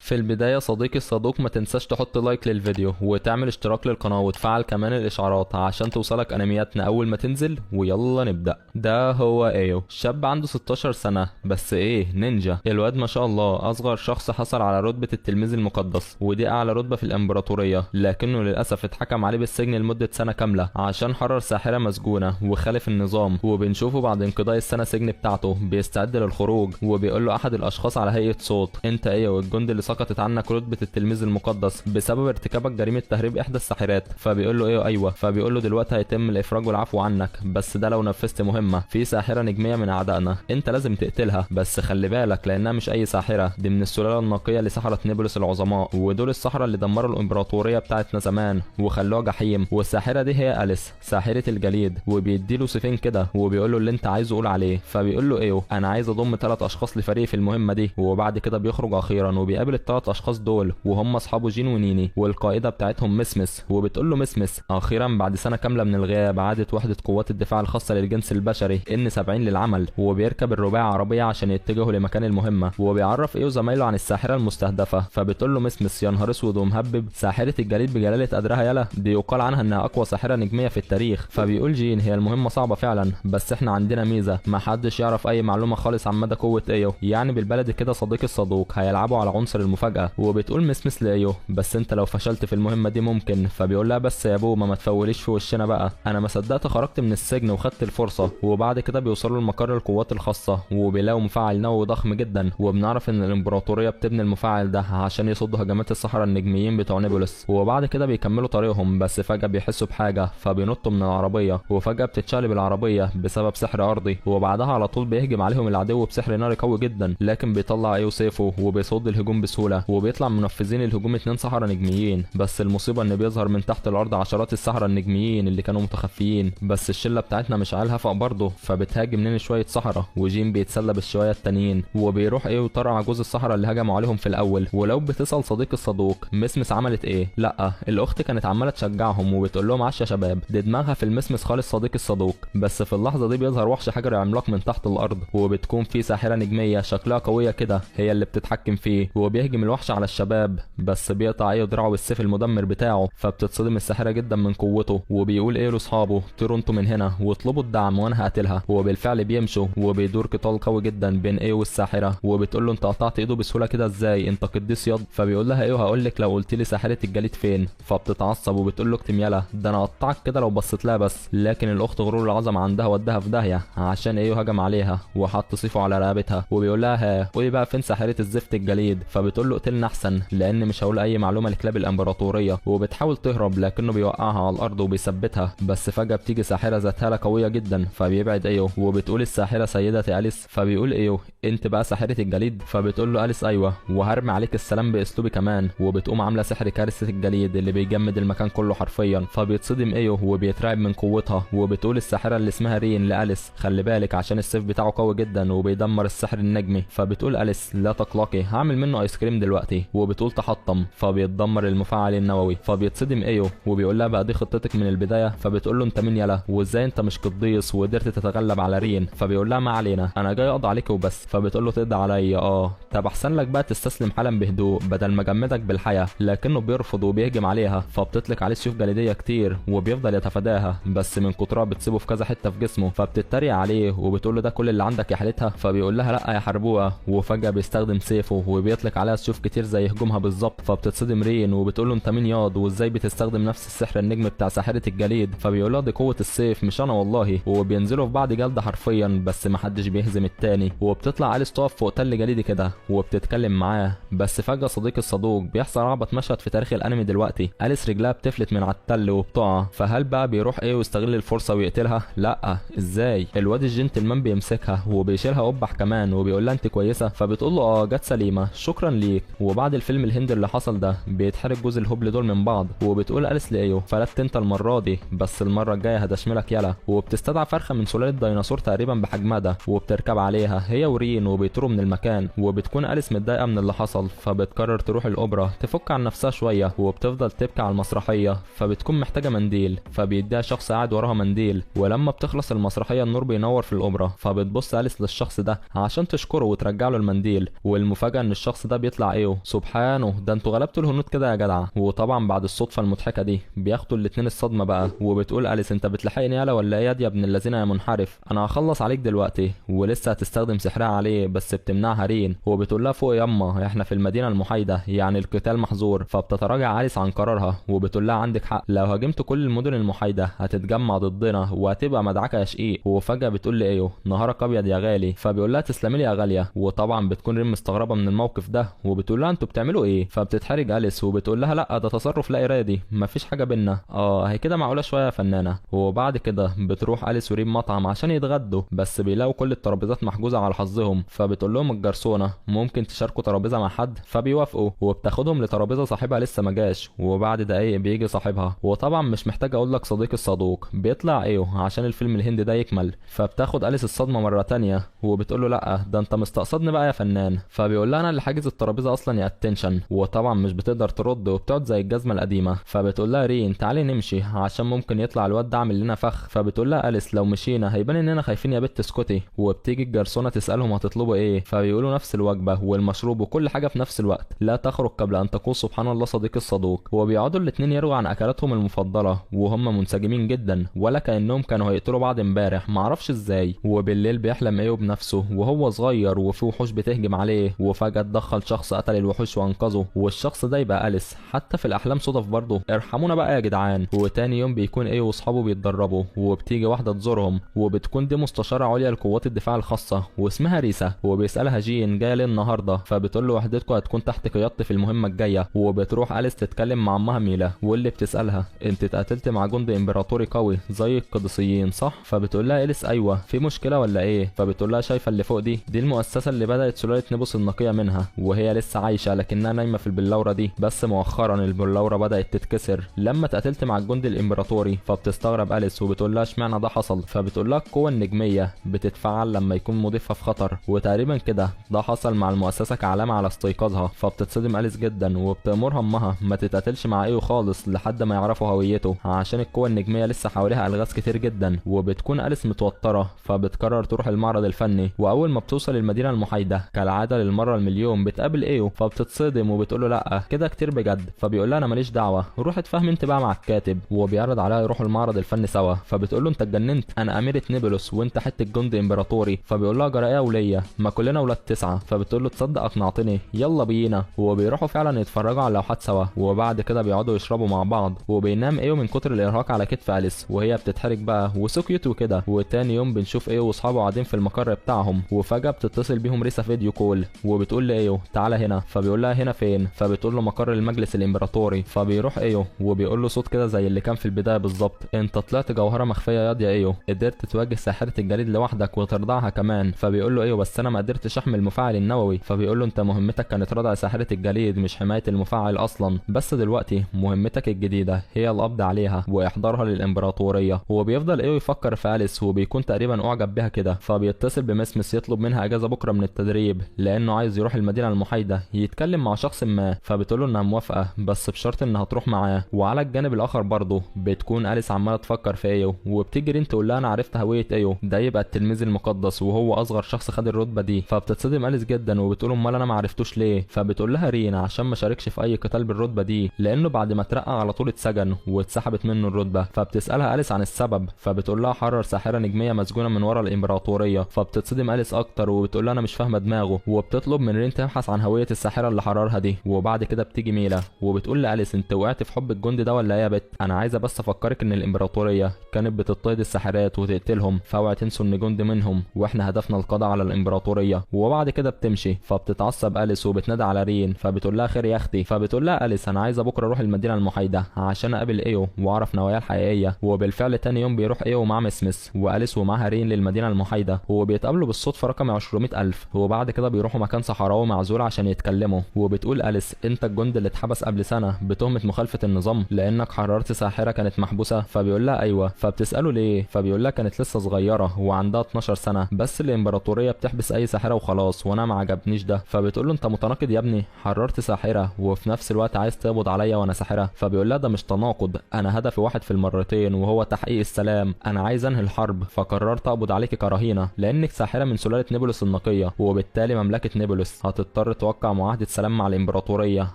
في البداية صديقي الصدوق ما تنساش تحط like للفيديو وتعمل اشتراك للقناة وتفعل كمان الاشعارات عشان توصلك انمياتنا اول ما تنزل. ويلا نبدأ. ده هو ايو، شاب عنده 16 سنة بس ايه نينجا. الواد ما شاء الله اصغر شخص حصل على رتبة التلميذ المقدس، ودي اعلى رتبة في الامبراطورية، لكنه للاسف اتحكم عليه بالسجن لمدة سنة كاملة عشان حرر ساحرة مسجونة وخالف النظام. وبنشوفه بعد انقضاء السنة سجن بتاعته بيستعد للخروج، وبيقول له احد الاشخاص على هيئة صوت: انت ايو الجندي اللي سقطت عنك رتبة التلميذ المقدس بسبب ارتكابك جريمة تهريب احدى الساحرات. فبيقول له ايوه ايوه. فبيقول له دلوقتي هيتم الافراج والعفو عنك، بس ده لو نفذت مهمة في ساحرة نجمية من اعدائنا انت لازم تقتلها، بس خلي بالك لانها مش اي ساحرة، دي من السلالة النقية لسحرة نيبولوس العظماء، ودول السحرة اللي دمروا الامبراطورية بتاعتنا زمان وخلوها جحيم. والساحرة دي هي أليس ساحرة الجليد. وبيديله سيفين كده وبيقول له اللي انت عايزه قول عليه. فبيقول له ايوه انا عايز اضم 3 اشخاص لفريقي في المهمة دي. وبعد كده بيخرج اخيرا وبيقابل الثلاث اشخاص دول وهم اصحابه جين ونيني والقائده بتاعتهم مسمس. وبتقول له مسمس: اخيرا بعد سنة كاملة من الغياب عادت وحده قوات الدفاع الخاصة للجنس البشري ان 70 للعمل. وبيركب الرباعي عربية عشان يتجهوا لمكان المهمة. وبيعرف ايو زمايله عن الساحرة المستهدفة. فبتقول له مسمس: يا نهار اسود ومهبب، ساحرة الجليد بجلاله قدرها يلا، دي يقال عنها انها اقوى ساحرة نجميه في التاريخ. فبيقول جين: هي المهمة صعبة فعلا، بس احنا عندنا ميزة، ما حدش يعرف اي معلومة خالص عن مدى قوة ايو، يعني بالبلد كده صديقي الصدوق هيلعبوا على عنصر المفاجاة. وبتقول مسمس لايو: بس انت لو فشلت في المهمة دي ممكن. فبيقول لها: بس يا بومه ما تفوليش في وشنا بقى، انا ما صدقت خرجت من السجن وخدت الفرصة. وبعد كده بيوصلوا لمقر القوات الخاصة وبيلاقوا مفاعل نووي ضخم جدا، وبنعرف ان الامبراطورية بتبني المفاعل ده عشان يصدوا هجمات السحرة النجميين بتوع نيبولوس. وبعد كده بيكملوا طريقهم، بس فجاة بيحسوا بحاجة فبينطوا من العربية، وفجاة بتتشقلب العربية بسبب سحر ارضي. وبعدها على طول بيهجم عليهم العدو بسحر ناري قوي جدا، لكن بيطلع ايو سيفه وبيصد الهجوم بسهولة. وبيطلع منفذين الهجوم 2 سحرة نجميين، بس المصيبة ان بيظهر من تحت الارض عشرات السحرة النجميين اللي كانوا متخفيين. بس الشلة بتاعتنا مش عالها فوق برضه، فبتهاجم نيني شوية سحرة، وجين بيتسلى بالشويه التانيين. وبيروح ايه وطرع جوز السحرة اللي هجموا عليهم في الاول. ولو بتسال صديق الصدوق مسمس عملت ايه، لا الاخت كانت عماله تشجعهم وبتقول لهم عش يا شباب، دي دماغها في المسمس خالص صديق الصدوق. بس في اللحظة دي بيظهر وحش حجر عملاق من تحت الارض، وبتكون في ساحرة نجميه شكلها قوية كده هي اللي بتتحكم فيه. وبيهجم الوحش على الشباب، بس بيقطع ايه دراعه بالسيف المدمر بتاعه، فبتتصدم الساحرة جدا من قوته. وبيقول ايه لاصحابه: طيروا انتوا من هنا واطلبوا الدعم وانا هقتلها. وبالفعل بيمشوا، وبيدور قتال قوي جدا بين ايه والساحره. وبتقول له: انت قطعت ايده بسهولة كده ازاي، انت قديس ياض. فبيقول لها ايه هقول لك لو قلت لي ساحرة الجليد فين. فبتتعصب وبتقول له: اكتم يلا، ده انا اقطعك كده لو بصيت لها بس. لكن الاخت غرور العظمة عندها ودها في داهية عشان ايه هجم عليها وحط سيفه على رقبتها. وبيقول لها: ها قولي بقى فين ساحرة الزفت الجليد. فبتقول له: اقتلنا احسن لان مش هقول اي معلومة لكلاب الامبراطورية. وبتحاول تهرب لكنه بيوقعها على الارض وبيثبتها. بس فجاة بتيجي ساحرة ذات هاله قوية جدا، فبيبعد ايو. وبتقول الساحرة: سيدتي اليس. فبيقول ايو: انت بقى ساحرة الجليد؟ فبتقول له اليس: ايوه، وهرمي عليك السلام باسلوبي كمان. وبتقوم عامله سحر كارثة الجليد اللي بيجمد المكان كله حرفيا. فبيتصدم ايو وبيترعب من قوتها. وبتقول الساحرة اللي اسمها رين لاليس: خلي بالك عشان السيف بتاعه قوي جدا وبيدمر السحر النجمي. فبتقول اليس: لا تقلقي هعمل منه ايس كريم دلوقتي. وبتقول تحطم، فبيتدمر المفاعل النووي. فبيتصدم ايو وبيقول لها: بقى دي خطتك من البداية؟ فبتقول له: انت مين يلا، وازاي انت مش قديس وقدرت تتغلب على رين؟ فبيقول لها: ما علينا، انا جاي اقضي عليك وبس. فبتقول له: تقضي عليا؟ اه طب احسن لك بقى تستسلم حالا بهدوء بدل ما اجمدك بالحياة. لكنه بيرفض وبيهجم عليها، فبتطلق عليه سيوف جليديه كتير وبيفضل يتفاداها، بس من كترها بتسيبه في كذا حتة في جسمه. فبتتريق عليه وبتقول له: ده كل اللي عندك يا حالتها؟ فبيقول لها: لا يا حربوقه. وفجاة بيستخدم سيفه وبيطلق عليها سيوف كتير زي هجومها بالظبط. فبتتصدم رين وبتقول له: انت مين ياض، وازاي بتستخدم نفس السحر النجم بتاع ساحرة الجليد؟ فبيقول لها: دي قوة السيف مش انا والله. وبينزلوا في بعض جلد حرفيا، بس محدش بيهزم التاني. وبتطلع اليس تقف فوق تل جليدي كده وبتتكلم معاه. بس فجاة صديق الصدوق بيحصل اعبط مشهد في تاريخ الانمي دلوقتي، اليس رجلها بتفلت من على التل وبتقع. فهل بقى بيروح ايه ويستغل الفرصة ويقتلها؟ لا ازاي، الواد الجنتلمان بيمسكها وبيشيلها قبح كمان وبيقول لها: انت كويسة؟ فبتقول له: اه جت سليمة شكرا ليك. وبعد الفيلم الهندي اللي حصل ده بيتحرق جوز الهبل دول من بعض. وبتقول اليس لايو: فلت انت المرة دي، بس المرة الجاية هدشملك يلا. وبتستدعى فرخة من سلالة ديناصور تقريبا بحجمها ده، وبتركب عليها هي ورين وبيطيروا من المكان. وبتكون اليس متضايقة من اللي حصل، فبتقرر تروح الاوبرا تفك عن نفسها شوية. وبتفضل تبكي على المسرحية، فبتكون محتاجه منديل، فبيديها شخص قاعد وراها منديل. ولما بتخلص المسرحية النور بينور في الاوبرا، فبتبص اليس للشخص ده عشان تشكره وترجع له المنديل. والمفاجاه ان الشخص ده بيطلع بيطلع ايو. سبحانه، ده انتوا غلبتوا الهنود كده يا جدع. وطبعا بعد الصدفة المضحكة دي بياخدوا الاتنين الصدمة بقى، وبتقول اليس انت بتلحقني يالا ولا ايه يا ابن الذين يا منحرف، انا هخلص عليك دلوقتي. ولسه هتستخدم سحرها عليه بس بتمنعها رين، وبتقول لها فوق ياما احنا في المدينة المحايده يعني القتال محظور. فبتتراجع اليس عن قرارها وبتقول لها عندك حق، لو هاجمت كل المدن المحايده هتتجمع ضدنا وهتبقى مدعكه يا شقيق. وفجاة بتقول لايو نهارك ابيض يا غالي، فبيقول لها تسلمي لي يا غالية. وطبعا بتكون ريم مستغربه من الموقف ده وبتقول لها انتوا بتعملوا ايه؟ فبتتحرج اليس وبتقول لها لا ده تصرف لا ارادي، مفيش حاجة بينا. هي كده معقولة شوية يا فنانة. وبعد كده بتروح اليس وريم مطعم عشان يتغدوا، بس بيلاقوا كل الترابيزات محجوزة على حظهم. فبتقول لهم الجرسونه ممكن تشاركوا ترابيزة مع حد، فبيوافقوا وبتاخدهم لترابيزه صاحبها لسه ما جاش. وبعد دقايق بيجي صاحبها، وطبعا مش محتاج اقول لك صديق الصدوق بيطلع ايو عشان الفيلم الهندي ده يكمل. فبتاخد اليس الصدمة مرة تانية وبتقول له لا ده انت مستقصدني بقى يا فنان. فبيقول لها انا اللي حاجز الترابيزة اصلا يا attention. وطبعا مش بتقدر ترد وبتقعد زي الجزمة القديمة. فبتقول لها رين تعالي نمشي عشان ممكن يطلع الواد ده عامل لنا فخ. فبتقول لها اليس لو مشينا هيبان اننا خايفين يا بت اسكتي. وبتيجي الجرسونه تسالهم هتطلبوا ايه، فبيقولوا نفس الوجبة والمشروب وكل حاجة في نفس الوقت، لا تخرج قبل ان تقول سبحان الله صديق الصدوق. وبيقعدوا الاتنين يرووا عن اكلاتهم المفضلة وهم منسجمين جدا ولا كانهم كانوا هيقتلوا بعض امبارح معرفش ازاي. وبالليل بيحلم ايو بنفسه وهو صغير وفي وحوش بتهجم عليه، وفجاة اتدخل شخص قتل الوحوش وانقذه، والشخص ده يبقى اليس. حتى في الاحلام صدف برضه، ارحمونا بقى يا جدعان. وتاني يوم بيكون ايو واصحابه بيتدربوا، وبتيجي واحدة تزورهم وبتكون دي مستشاره عليا لقوات الدفاع الخاصة واسمها ريسا. وبيسالها جين جاية ليه النهارده، فبتقول له وحدتكم هتكون تحت قيادتي في المهمة الجاية. وبتروح اليس تتكلم مع امها ميلا واللي بتسالها انت اتقاتلت مع جندي امبراطوري قوي زي القدسيين صح؟ فبتقول لها اليس ايوه، في مشكلة ولا ايه؟ فبتقول لها شايفه اللي فوق دي المؤسسة اللي بدات سلالة نبوس النقية منها، وهي لسه عايشه لكنها نايمة في البلوره دي، بس مؤخرا البلوره بدات تتكسر لما اتقاتلت مع الجندي الامبراطوري. فبتستغرب اليس وبتقول لها اشمعنى ده حصل؟ فبتقول لها القوة النجميه بتتفعل لما يكون مضيفها في خطر، وتقريبا كده ده حصل مع المؤسسة كعلامة على استيقاظها. فبتتصدم اليس جدا وبتامرها امها ما تتقاتلش مع ايو خالص لحد ما يعرفوا هويته عشان القوة النجميه لسه حواليها الغاز كتير جدا. وبتكون اليس متوترة فبتقرر تروح المعرض الفني، واول ما بتوصل المدينة المحايده كالعادة للمرة المليون بتقابل ايو. فبتتصدم وبتقول له لا كده كتير بجد. فبيقول لها انا ماليش دعوه، روح اتفاهم انت بقى مع الكاتب. وبيعرض عليها يروحوا المعرض الفني سوا. فبتقول له انت اتجننت، انا اميره نيبلوس وانت حتة جندي امبراطوري. فبيقول لها جرأة وليا، ما كلنا ولاد 9. فبتقول له تصدق اقنعتني، يلا بينا. وبيروحوا فعلا يتفرجوا على اللوحات سوا، وبعد كده بيقعدوا يشربوا مع بعض. وبينام ايو من كتر الارهاق على كتف اليس وهي بتتحرج بقى و so cute وكده. وتاني يوم بنشوف ايو واصحابه قاعدين في المقر بتاعهم، وفجاة بتتصل بيهم ريسا video call وبتقول لايو تعالى هنا. فبيقول لها هنا فين؟ فبتقول له مقر المجلس الامبراطوري. فبيروح ايو وبيقول له صوت كده زي اللي كان في البداية بالظبط، انت طلعت جوهره مخفية ياض يا ايو، قدرت تواجه ساحرة الجليد لوحدك وترضعها كمان. فبيقول له ايو بس انا ما قدرتش احمي المفاعل النووي. فبيقول له انت مهمتك كانت ردع ساحرة الجليد مش حماية المفاعل اصلا، بس دلوقتي مهمتك الجديدة هي القبض عليها واحضارها للامبراطوريه. وبيفضل ايو يفكر في اليس وبيكون تقريبا اعجب بها كده. فبيتصل بمسمس يطلب منها اجازه بكره من التدريب لانه عايز يروح المدينة المحايده يتكلم مع شخص ما. فبتقول له انها موافقة بس بشرط انها تروح معاه. وعلى الجانب الاخر برضه بتكون اليس عماله تفكر في ايو، وبتيجي رين تقول لها انا عرفت هوية ايو، ده يبقى التلميذ المقدس وهو اصغر شخص خد الرتبة دي. فبتتصدم اليس جدا وبتقول امال انا ما عرفتوش ليه؟ فبتقول لها رين عشان ما شاركش في اي قتال بالرتبه دي لانه بعد ما اترقى على طول اتسجن واتسحبت منه الرتبة. فبتسالها اليس عن السبب، فبتقول لها حرر ساحرة نجميه مسجونه من ورا الامبراطورية. فبتتصدم اليس اكتر وبتقول لها انا مش فاهمه دماغه، وبتطلب من رين تبحث عن هوية الساحرة اللي حررها دي. وبعد كده بتيجي ميلا وبتقول لاليس انت وقعت في حب الجندي ده ولا ايه يا بت؟ انا عايزه بس افكرك ان الامبراطورية كانت بتضطهد الساحرات وتقتلهم، فاوعي تنسوا ان جندي منهم واحنا هدفنا القضاء على الامبراطورية. وبعد كده بتمشي. فبتتعصب اليس وبتنادى على رين، فبتقول لها خير يا اختي؟ فبتقول لها اليس انا عايزه بكره اروح المدينة المحايده عشان اقابل ايو واعرف نواياه الحقيقية. وبالفعل تاني يوم بيروح ايو مع مسمس واليس ومعها رين للمدينة المحايده، وبيتقابلوا بالصدفة رقم 200,000. وبعد كده بيروحوا مكان صحراوي معزول عشان يتكلموا. وبتقول اليس انت الجندي اللي اتحبس قبل سنة بتهمه مخالفة النظام لانك حررت ساحرة كانت محبوسة؟ فبيقول لها ايوه. فبتساله ليه؟ فبيقول لها كانت لسه صغيرة وعندها 12 سنة، بس الامبراطورية بتحبس اي ساحرة وخلاص، وانا ما عجبنيش ده. فبتقول له انت متناقض يا ابني، حررت ساحرة وفي نفس الوقت عايز تقبض عليا وانا ساحرة. فبيقول لها ده مش تناقض، انا هدفي واحد في المرتين وهو تحقيق السلام، انا عايز انهي الحرب، فقررت اقبض عليكي كرهينه لانك ساحرة من سلالة نيبولوس النقية، وبالتالي مملكة نيبولوس هتضطر توفر توقع معاهدة سلام مع الامبراطورية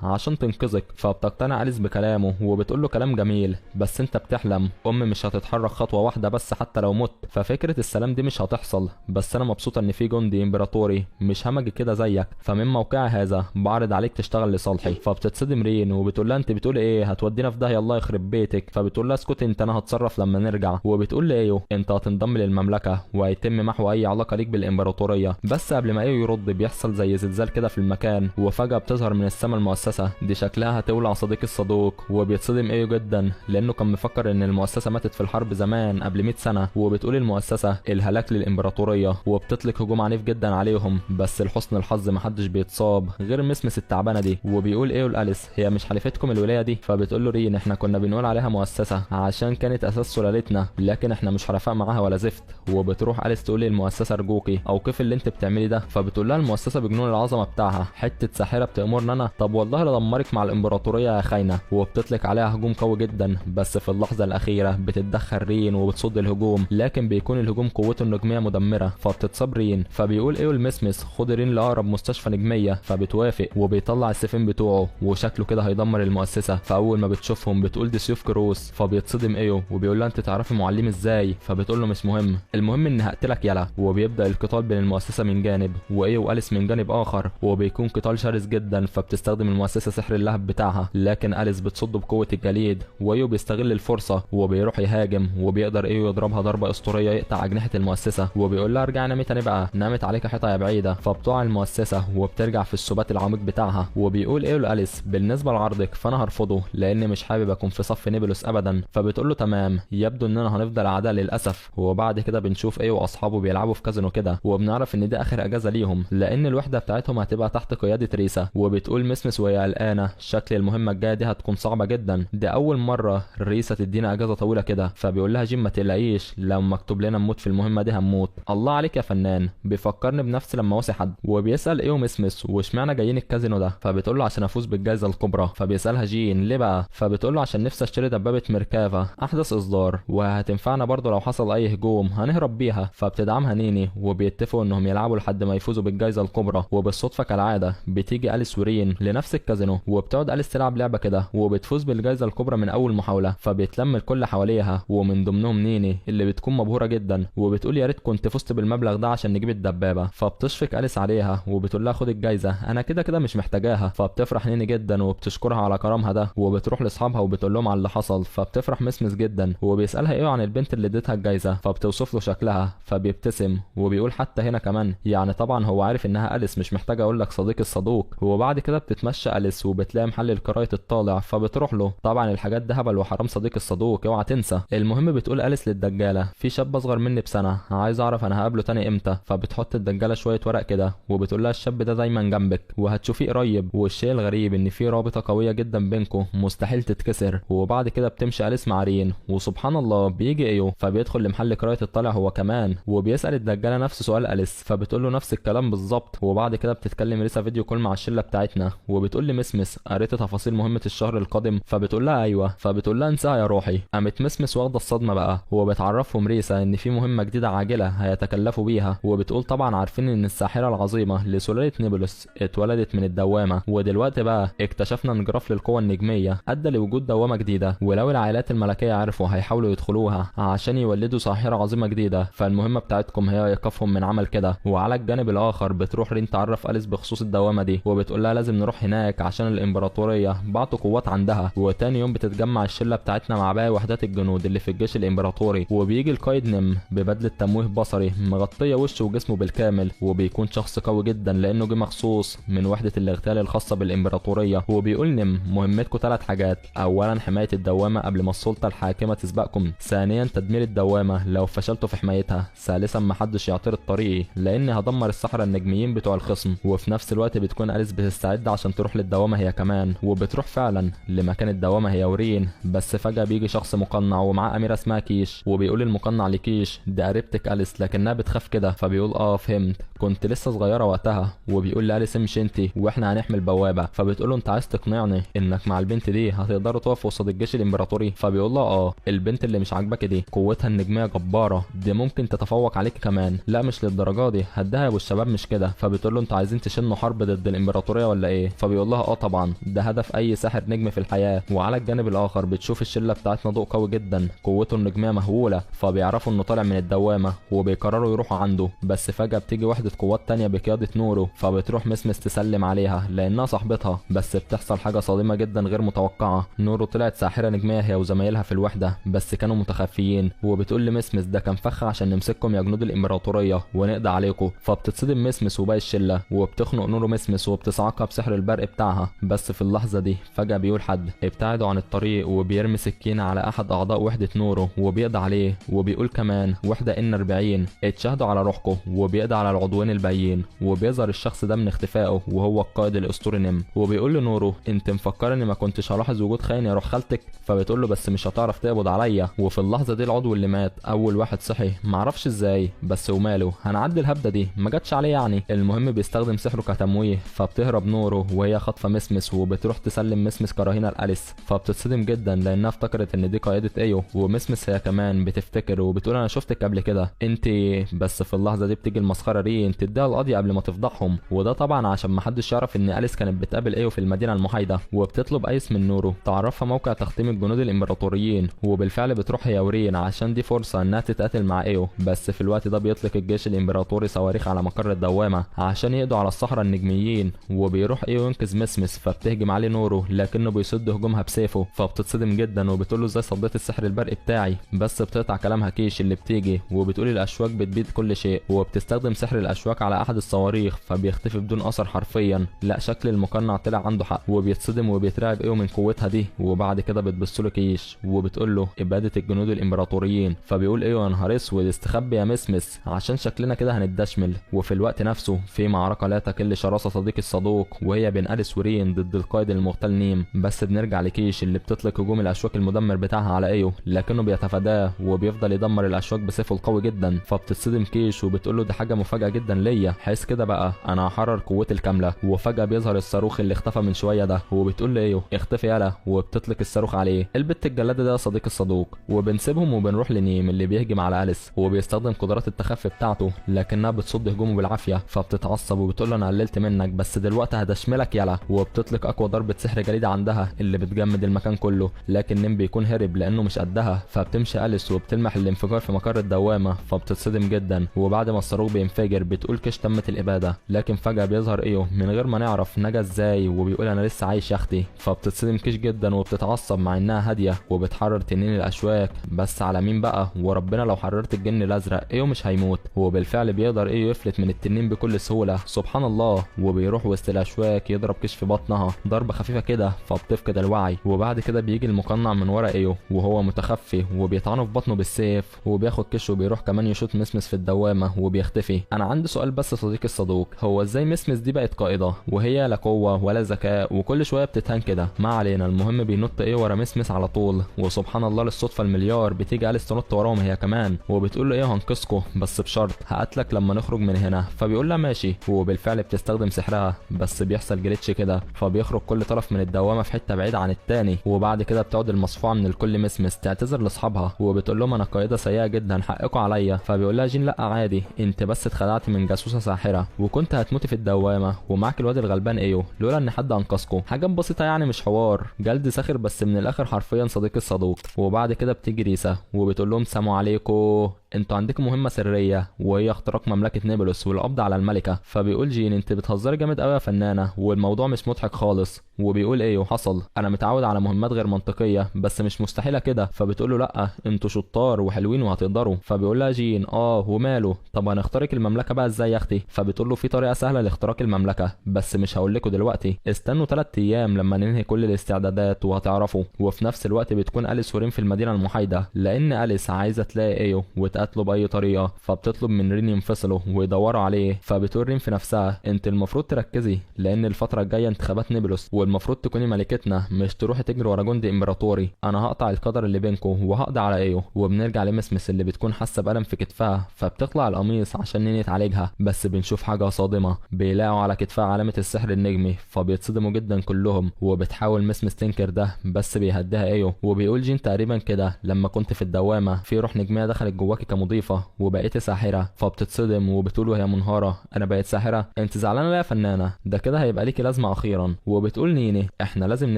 عشان تنقذك. فبتقتنع أليس بكلامه وبتقول له كلام جميل، بس انت بتحلم، امي مش هتتحرك خطوة واحدة بس حتى لو مت، ففكره السلام دي مش هتحصل، بس انا مبسوطة ان في جندي امبراطوري مش همجي كده زيك، فمن موقعي هذا بعرض عليك تشتغل لصالحي. فبتتصدم رين وبتقول لها انت بتقول ايه، هتودينا في داهية الله يخرب بيتك. فبتقول لها اسكت انت، انا هتصرف لما نرجع. وبتقول لايو انت هتنضم للمملكة وهيتم محو اي علاقة ليك بالامبراطوريه. بس قبل ما ايو يرد بيحصل زي زلزال كده في المكان، وفجاة بتظهر من السما المؤسسة دي، شكلها هتولع صديق الصدوق. وبيتصدم ايو جدا لانه كان مفكر ان المؤسسة ماتت في الحرب زمان قبل 100 سنة. وبتقول المؤسسة الهلاك للامبراطوريه، وبتطلق هجوم عنيف جدا عليهم، بس لحسن الحظ محدش بيتصاب غير مسمس التعبانة دي. وبيقول ايو لأليس هي مش حليفتكم الولاية دي؟ فبتقول له رين احنا كنا بنقول عليها مؤسسة عشان كانت اساس سلالتنا، لكن احنا مش حلفاء معاها ولا زفت. وبتروح أليس تقول للمؤسسه ارجوكي اوقفي اللي انت بتعملي ده. فبتقول لها المؤسسة بجنون العظمة بتاعها، حتة ساحرة بتامرنا انا، طب والله لدمرك مع الامبراطورية يا خاينه. وبتطلق عليها هجوم قوي جدا، بس في اللحظة الاخيرة بتتدخل رين وبتصد الهجوم، لكن بيكون الهجوم قوته النجميه مدمرة، فبتتصاب رين. فبيقول ايو المسمس خد رين لاقرب مستشفى نجميه، فبتوافق وبيطلع السيفين بتوعه وشكله كده هيدمر المؤسسة. فاول ما بتشوفهم بتقول دي سيوف كروس. فبيتصدم ايو وبيقول لها انت تعرفي معلم ازاي؟ فبتقول له مش مهم، المهم اني هقتلك يلا. وبيبدا القتال بين المؤسسة من جانب وايو واليس من جانب اخر، وبيكون قتال شرس جدا. فبتستخدم المؤسسة سحر اللهب بتاعها، لكن أليس بتصده بقوة الجليد، وايو بيستغل الفرصة وبيروح يهاجم، وبيقدر ايو يضربها ضربه اسطورية يقطع اجنحة المؤسسة. وبيقول لها ارجعي نامي تاني بقى، نامت عليك حيطة يا بعيدة. فبتقع المؤسسة وبترجع في السبات العميق بتاعها. وبيقول ايو لأليس بالنسبة لعرضك فانا هرفضه لان مش حابب اكون في صف نيبلوس ابدا. فبتقول له تمام، يبدو اننا هنفضل اعداء للاسف. وبعد كده بنشوف ايو واصحابه بيلعبوا في كازينو كده، وبنعرف ان ده اخر اجازه ليهم لان الوحدة بتاعتهم هتبقى تحت قيادة ريسا. وبتقول مسمس وهي قلقانة شكل المهمة الجاية دي هتكون صعبة جدا، ده اول مرة ريسا تدينا اجازه طويلة كده. فبيقول لها جيم ما تقلقيش، لو مكتوب لنا نموت في المهمة دي هنموت. الله عليك يا فنان، بيفكرني بنفسي لما وصي حد. وبيسال ايو مسمس واشمعنى جايين الكازينو ده؟ فبتقول له عشان افوز بالجائزة الكبرى. فبيسالها جين ليه بقى؟ فبتقول له عشان نفسي اشتري دبابة ميركافا احدث اصدار، وهتنفعنا برضه لو حصل اي هجوم هنهرب بيها. فبتدعمها نيني وبيتفقوا انهم يلعبوا لحد ما يفوزوا بالجائزة الكبرى. وبالصدفه كالعادة بتيجي أليس ورين لنفس الكازينو، وبتقعد أليس تلعب لعبه كده وبتفوز بالجائزة الكبرى من اول محاولة. فبيتلم الكل حواليها ومن ضمنهم نيني اللي بتكون مبهوره جدا وبتقول يا ريت كنت فزت بالمبلغ ده عشان نجيب الدبابة. فبتشفق أليس عليها وبتقول لها خد الجائزة انا كده كده مش محتاجاها. فبتفرح نيني جدا وبتشكرها على كرمها ده، وبتروح لاصحابها وبتقول لهم على اللي حصل. فبتفرح مسمس جدا وبيسالها ايه عن البنت اللي اديتها الجائزة، فبتوصف له شكلها. فبيبتسم وبيقول حتى هنا كمان، يعني طبعا هو عارف انها أليس، مش محتاج اقول لك صديق الصدوق. وبعد كده بتتمشى أليس وبتلاقي محل الكرايت الطالع، فبتروح له. طبعا الحاجات ده هبل وحرام صديق الصدوق، اوعى تنسى. المهم بتقول أليس للدجاله في شاب اصغر مني بسنة عايز اعرف انا هقابله تاني امتى. فبتحط الدجاله شوية ورق كده وبتقول لها الشاب ده دايما جنبك وهتشوفيه قريب، والشيء الغريب ان في رابطه قوية جدا بينكم مستحيل تتكسر. وبعد كده بتمشي أليس مع رين، وسبحان الله بيجي ايو فبيدخل لمحل كراية الطالع هو كمان، وبيسال الدجاله نفس سؤال أليس، فبتقول له نفس الكلام بالظبط. وبعد كده بتتكلم ريسا video call مع الشلة بتاعتنا، وبتقول لمسمس قريت تفاصيل مهمة الشهر القادم؟ فبتقول لها ايوه. فبتقول لها انساها يا روحي. قامت مسمس واخده الصدمة بقى، وبتعرفهم ريسا ان في مهمة جديدة عاجله هيتكلفوا بيها، وبتقول طبعا عارفين ان الساحرة العظيمة لسلاله نيبلوس اتولدت من الدوامة، ودلوقتي بقى اكتشفنا انجراف للقوى النجميه ادى لوجود دوامه جديدة، ولو العائلات الملكية عرفوا هيحاولوا يدخلوها عشان يولدوا ساحرة عظيمة جديدة، فالمهمه بتاعتكم هي ايقافهم من عمل كده. وعلى الجانب الاخر بتروح رين تعرف أليس بخصوص الدوامة دي، وبتقول لها لازم نروح هناك عشان الامبراطورية بعتوا قوات عندها. وتاني يوم بتتجمع الشلة بتاعتنا مع باقي وحدات الجنود اللي في الجيش الامبراطوري، وبيجي القائد نم ببدله تمويه بصري مغطيه وشه وجسمه بالكامل، وبيكون شخص قوي جدا لانه جه مخصوص من وحده الاغتيال الخاصة بالامبراطوريه. وبيقول نم مهمتكم 3 حاجات، اولا حماية الدوامة قبل ما السلطة الحاكمة تسبقكم، ثانيا تدمير الدوامة لو فشلتوا في حمايتها، ثالثا محدش يعترض طريقي لاني هدمر السحرة النجميين بتوع الخصم. وفي نفس الوقت بتكون أليس بتستعد عشان تروح للدوامه هي كمان، وبتروح فعلا لمكان الدوامة هي ورين. بس فجاة بيجي شخص مقنع ومعاه اميره اسمها كيش، وبيقول المقنع لكيش دي قريبتك أليس لكنها بتخاف كده. فبيقول اه فهمت، كنت لسه صغيرة وقتها. وبيقول لأليس امشي انت واحنا هنحمي البوابة. فبتقول له انت عايز تقنعني انك مع البنت دي هتقدروا تقفوا قصاد الجيش الامبراطوري؟ فبيقول لها اه البنت اللي مش عاجباك دي قوتها النجميه جبارة، دي ممكن تتفوق عليك كمان. لا مش للدرجة دي، هديها يا ابو الشباب مش كده. فبتقول له انتوا عايزين تشنوا حرب حرب ضد الامبراطورية ولا ايه؟ فبيقول لها اه طبعا، ده هدف اي ساحر نجم في الحياة. وعلى الجانب الاخر بتشوف الشلة بتاعتنا ضوء قوي جدا، قوته النجميه مهولة، فبيعرفوا انه طالع من الدوامة وبيقرروا يروحوا عنده. بس فجاة بتيجي وحده قوات تانية بقيادة نورو، فبتروح مسمس تسلم عليها لانها صاحبتها. بس بتحصل حاجة صادمه جدا غير متوقعه، نورو طلعت ساحرة نجميه هي وزمايلها في الوحدة، بس كانوا متخفيين. وبتقول لمسمس ده كان فخ عشان نمسككم يا جنود الامبراطورية ونقضي عليكم. فبتتصدم مسمس وباقي الشلة، وبتخنق نورو مسمس وبتصعقها بسحر البرق بتاعها. بس في اللحظة دي فجاة بيقول حد ابتعدوا عن الطريق، وبيرمي سكينة على احد اعضاء وحده نورو وبيقضي عليه. وبيقول كمان وحده ان 40 اتشهدوا على روحكم، وبيقضي على العضوين الباقيين. وبيظهر الشخص ده من اختفائه وهو القائد الاسطوري نم، وبيقول لنورو انت مفكرة اني ما كنتش هلاحظ وجود خاين يا روح خالتك؟ فبتقول له بس مش هتعرف تقبض عليا. وفي اللحظة دي العضو اللي مات اول واحد صحي، معرفش ازاي بس وماله، هنعدي الهبده دي ما جاتش عليه يعني. المهم بيستخدم سحره كتمويه، فبتهرب نورو وهي خاطفه مسمس وبتروح تسلم مسمس كرهينه لأليس. فبتتصدم جدا لانها افتكرت ان دي قائده ايو، ومسمس هي كمان بتفتكر وبتقول انا شفتك قبل كده انت. بس في اللحظة دي بتيجي المسخره رين تديها القضية قبل ما تفضحهم، وده طبعا عشان محدش يعرف ان أليس كانت بتقابل ايو في المدينة المحايده. وبتطلب ايس من نورو تعرفها موقع تختيم الجنود الامبراطوريين، وبالفعل بتروح هي ورين عشان دي فرصة انها تتقاتل مع ايو. بس في الوقت ده بيطلق الجيش الامبراطوري صواريخ على مقر الدوامة عشان يقضوا على الصحراء النجميين، وبيروح ايو ينقذ مسمس، فبتهجم عليه نورو لكنه بيصد هجومها بسيفه. فبتتصدم جدا وبتقول له ازاي صديت السحر البرقي بتاعي؟ بس بتقطع كلامها كيش اللي بتيجي وبتقول الاشواك بتبيد كل شيء، وبتستخدم سحر الاشواك على احد الصواريخ فبيختفي بدون اثر حرفيا. لا شكل المقنع طلع عنده حق، وبيتصدم وبيترعب ايو من قوتها دي. وبعد كده بتبص له كيش وبتقول له ابادة الجنود الامبراطوريين، فبيقول ايو يا نهار اسود استخبي يا مسمس عشان شكلنا كده هنتدشمل. وفي الوقت نفسه في معركة لا تقل شراسة صديق الصدوق وهي بين اليس ورين ضد القائد المغتال نيم. بس بنرجع لكيش اللي بتطلق هجوم الاشواك المدمر بتاعها على ايو لكنه بيتفاداه وبيفضل يدمر الاشواك بسيفه القوي جدا. فبتتصدم كيش وبتقول له دي حاجة مفاجاة جدا ليا، حس كده بقى انا هحرر قوتي الكاملة. وفجاة بيظهر الصاروخ اللي اختفى من شوية ده، وبتقول له ايو اختفي يالا، وبتطلق الصاروخ عليه. البت الجلاده ده صديق الصدوق. وبنسيبهم وبنروح لنيم اللي بيهجم على اليس وبيستخدم قدرات التخفي بتاعته لكنها بتصد هجومه بالعافية. فبتتعصب وبتقول له انا قللت منك بس دلوقتي هدشملك يالا، وبتطلق اقوى ضربه سحر جليد عندها اللي بتجمد المكان كله، لكن نيم بيكون هرب لانه مش قدها. فبتمشي اليس وبتلمح الانفجار في مقر الدوامة فبتتصدم جدا. وبعد ما الصاروخ بينفجر بتقول كيش تمت الابادة، لكن فجاة بيظهر ايو من غير ما نعرف نجا ازاي وبيقول انا لسه عايش يا اختي. فبتتصدم كيش جدا وبتتعصب مع انها هادية وبتحرر تنين الاشواك، بس على مين بقى؟ وربنا لو حررت الجن الازرق ايو مش هيموت. وبالفعل بيقدر ايو يفلت من التنين بكل سهولة سبحان الله، وبيروح وسط الاشواك يضرب كيش في بطنها ضربه خفيفة كده فبتفقد الوعي. وبعد كده بيجي المقنع من ورا ايو وهو متخفي وبيطعنه في بطنه بالسيف وبياخد كيش وبيروح كمان يشوط مسمس في الدوامة وبيختفي. انا عندي سؤال بس صديقي الصدوق، هو ازاي مسمس دي بقت قائده وهي لا قوة ولا ذكاء وكل شوية بتتهان كده؟ ما علينا. المهم بينط ايه ورا مسمس على طول، وسبحان الله للصدفه المليار بتيجي اليس تنط وراهم هي كمان وبتقول له ايه هنقذكوا بس بشرط هقتلك لما نخرج من هنا. فبيقول لها ماشي، وبالفعل بتستخدم سحرها بس بيحصل glitch كده فبيخرج كل طرف من الدوامة في حتة بعيدة عن التاني. وبعد كده بتقعد المصفوعه من الكل مسمس تعتذر لاصحابها وبتقول لهم انا قائده سيئه جدا حقكم عليا. فبيقول لها جين لا عادي انت بس اتخدعتي من جاسوسه ساحرة وكنت هتموتي في الدوامة ومعاك الواد الغلبان ايو لولا ان حد انقذكم. حاجات بسيطة يعني مش حوار جلد ساخر بس من الاخر حرفيا صديق الصدوق. وبعد كده بتيجي ريسا وبتقول لهم سلام عليكم انتوا عندكم مهمة سرية وهي اختراق مملكة نابلس والقبض على الملكة. فبيقول جين انت بتهزري جامد قوي يا فنانة والموضوع مش مضحك خالص. وبيقول ايه حصل انا متعود على مهمات غير منطقية بس مش مستحيلة كده. فبتقول له لا انتوا شطار وحلوين وهتقدروا. فبيقول لها جين اه وماله، طب هنخترق المملكة بقى ازاي يا اختي؟ فبتقول له في طريقه سهلة لاختراق المملكة بس مش هقول لكم دلوقتي، استنوا 3 ايام لما ننهي كل الاستعدادات وهتعرفوا. وفي نفس الوقت بتكون اليس ورين في المدينة المحايده لان اليس عايزه تلاقي ايو وتقاتله باي طريقه. فبتطلب من رين ينفصلوا ويدوروا عليه. فبتقول رين في نفسها انت المفروض تركزي لان الفترة الجاية انتخابات نابلس والمفروض تكوني ملكتنا مش تروحي تجري ورا جندي امبراطوري، انا هقطع القدر اللي بينكم وهقضي على ايو. وبنرجع لمسمس اللي بتكون حاسه بالم في كتفها فبتقلع القميص عشان نيني تعالجها، بس بنشوف حاجة صادمه، بيلاقوا على كتفها علامة السحر النجمي فبيتصدموا جدا كلهم. وبتحاول مسمس تنكر ده بس بيهديها ايو وبيقول جين تقريبا كده لما كنت في الدوامة في روح نجميه دخلت جواكي كمضيفه وبقيتي ساحرة. فبتتصدم وبتقول وهي منهاره انا بقيت ساحرة؟ انت زعلانة ليه يا فنانة؟ ده كده هيبقى ليكي لازمه اخيرا. وبتقول نيني احنا لازم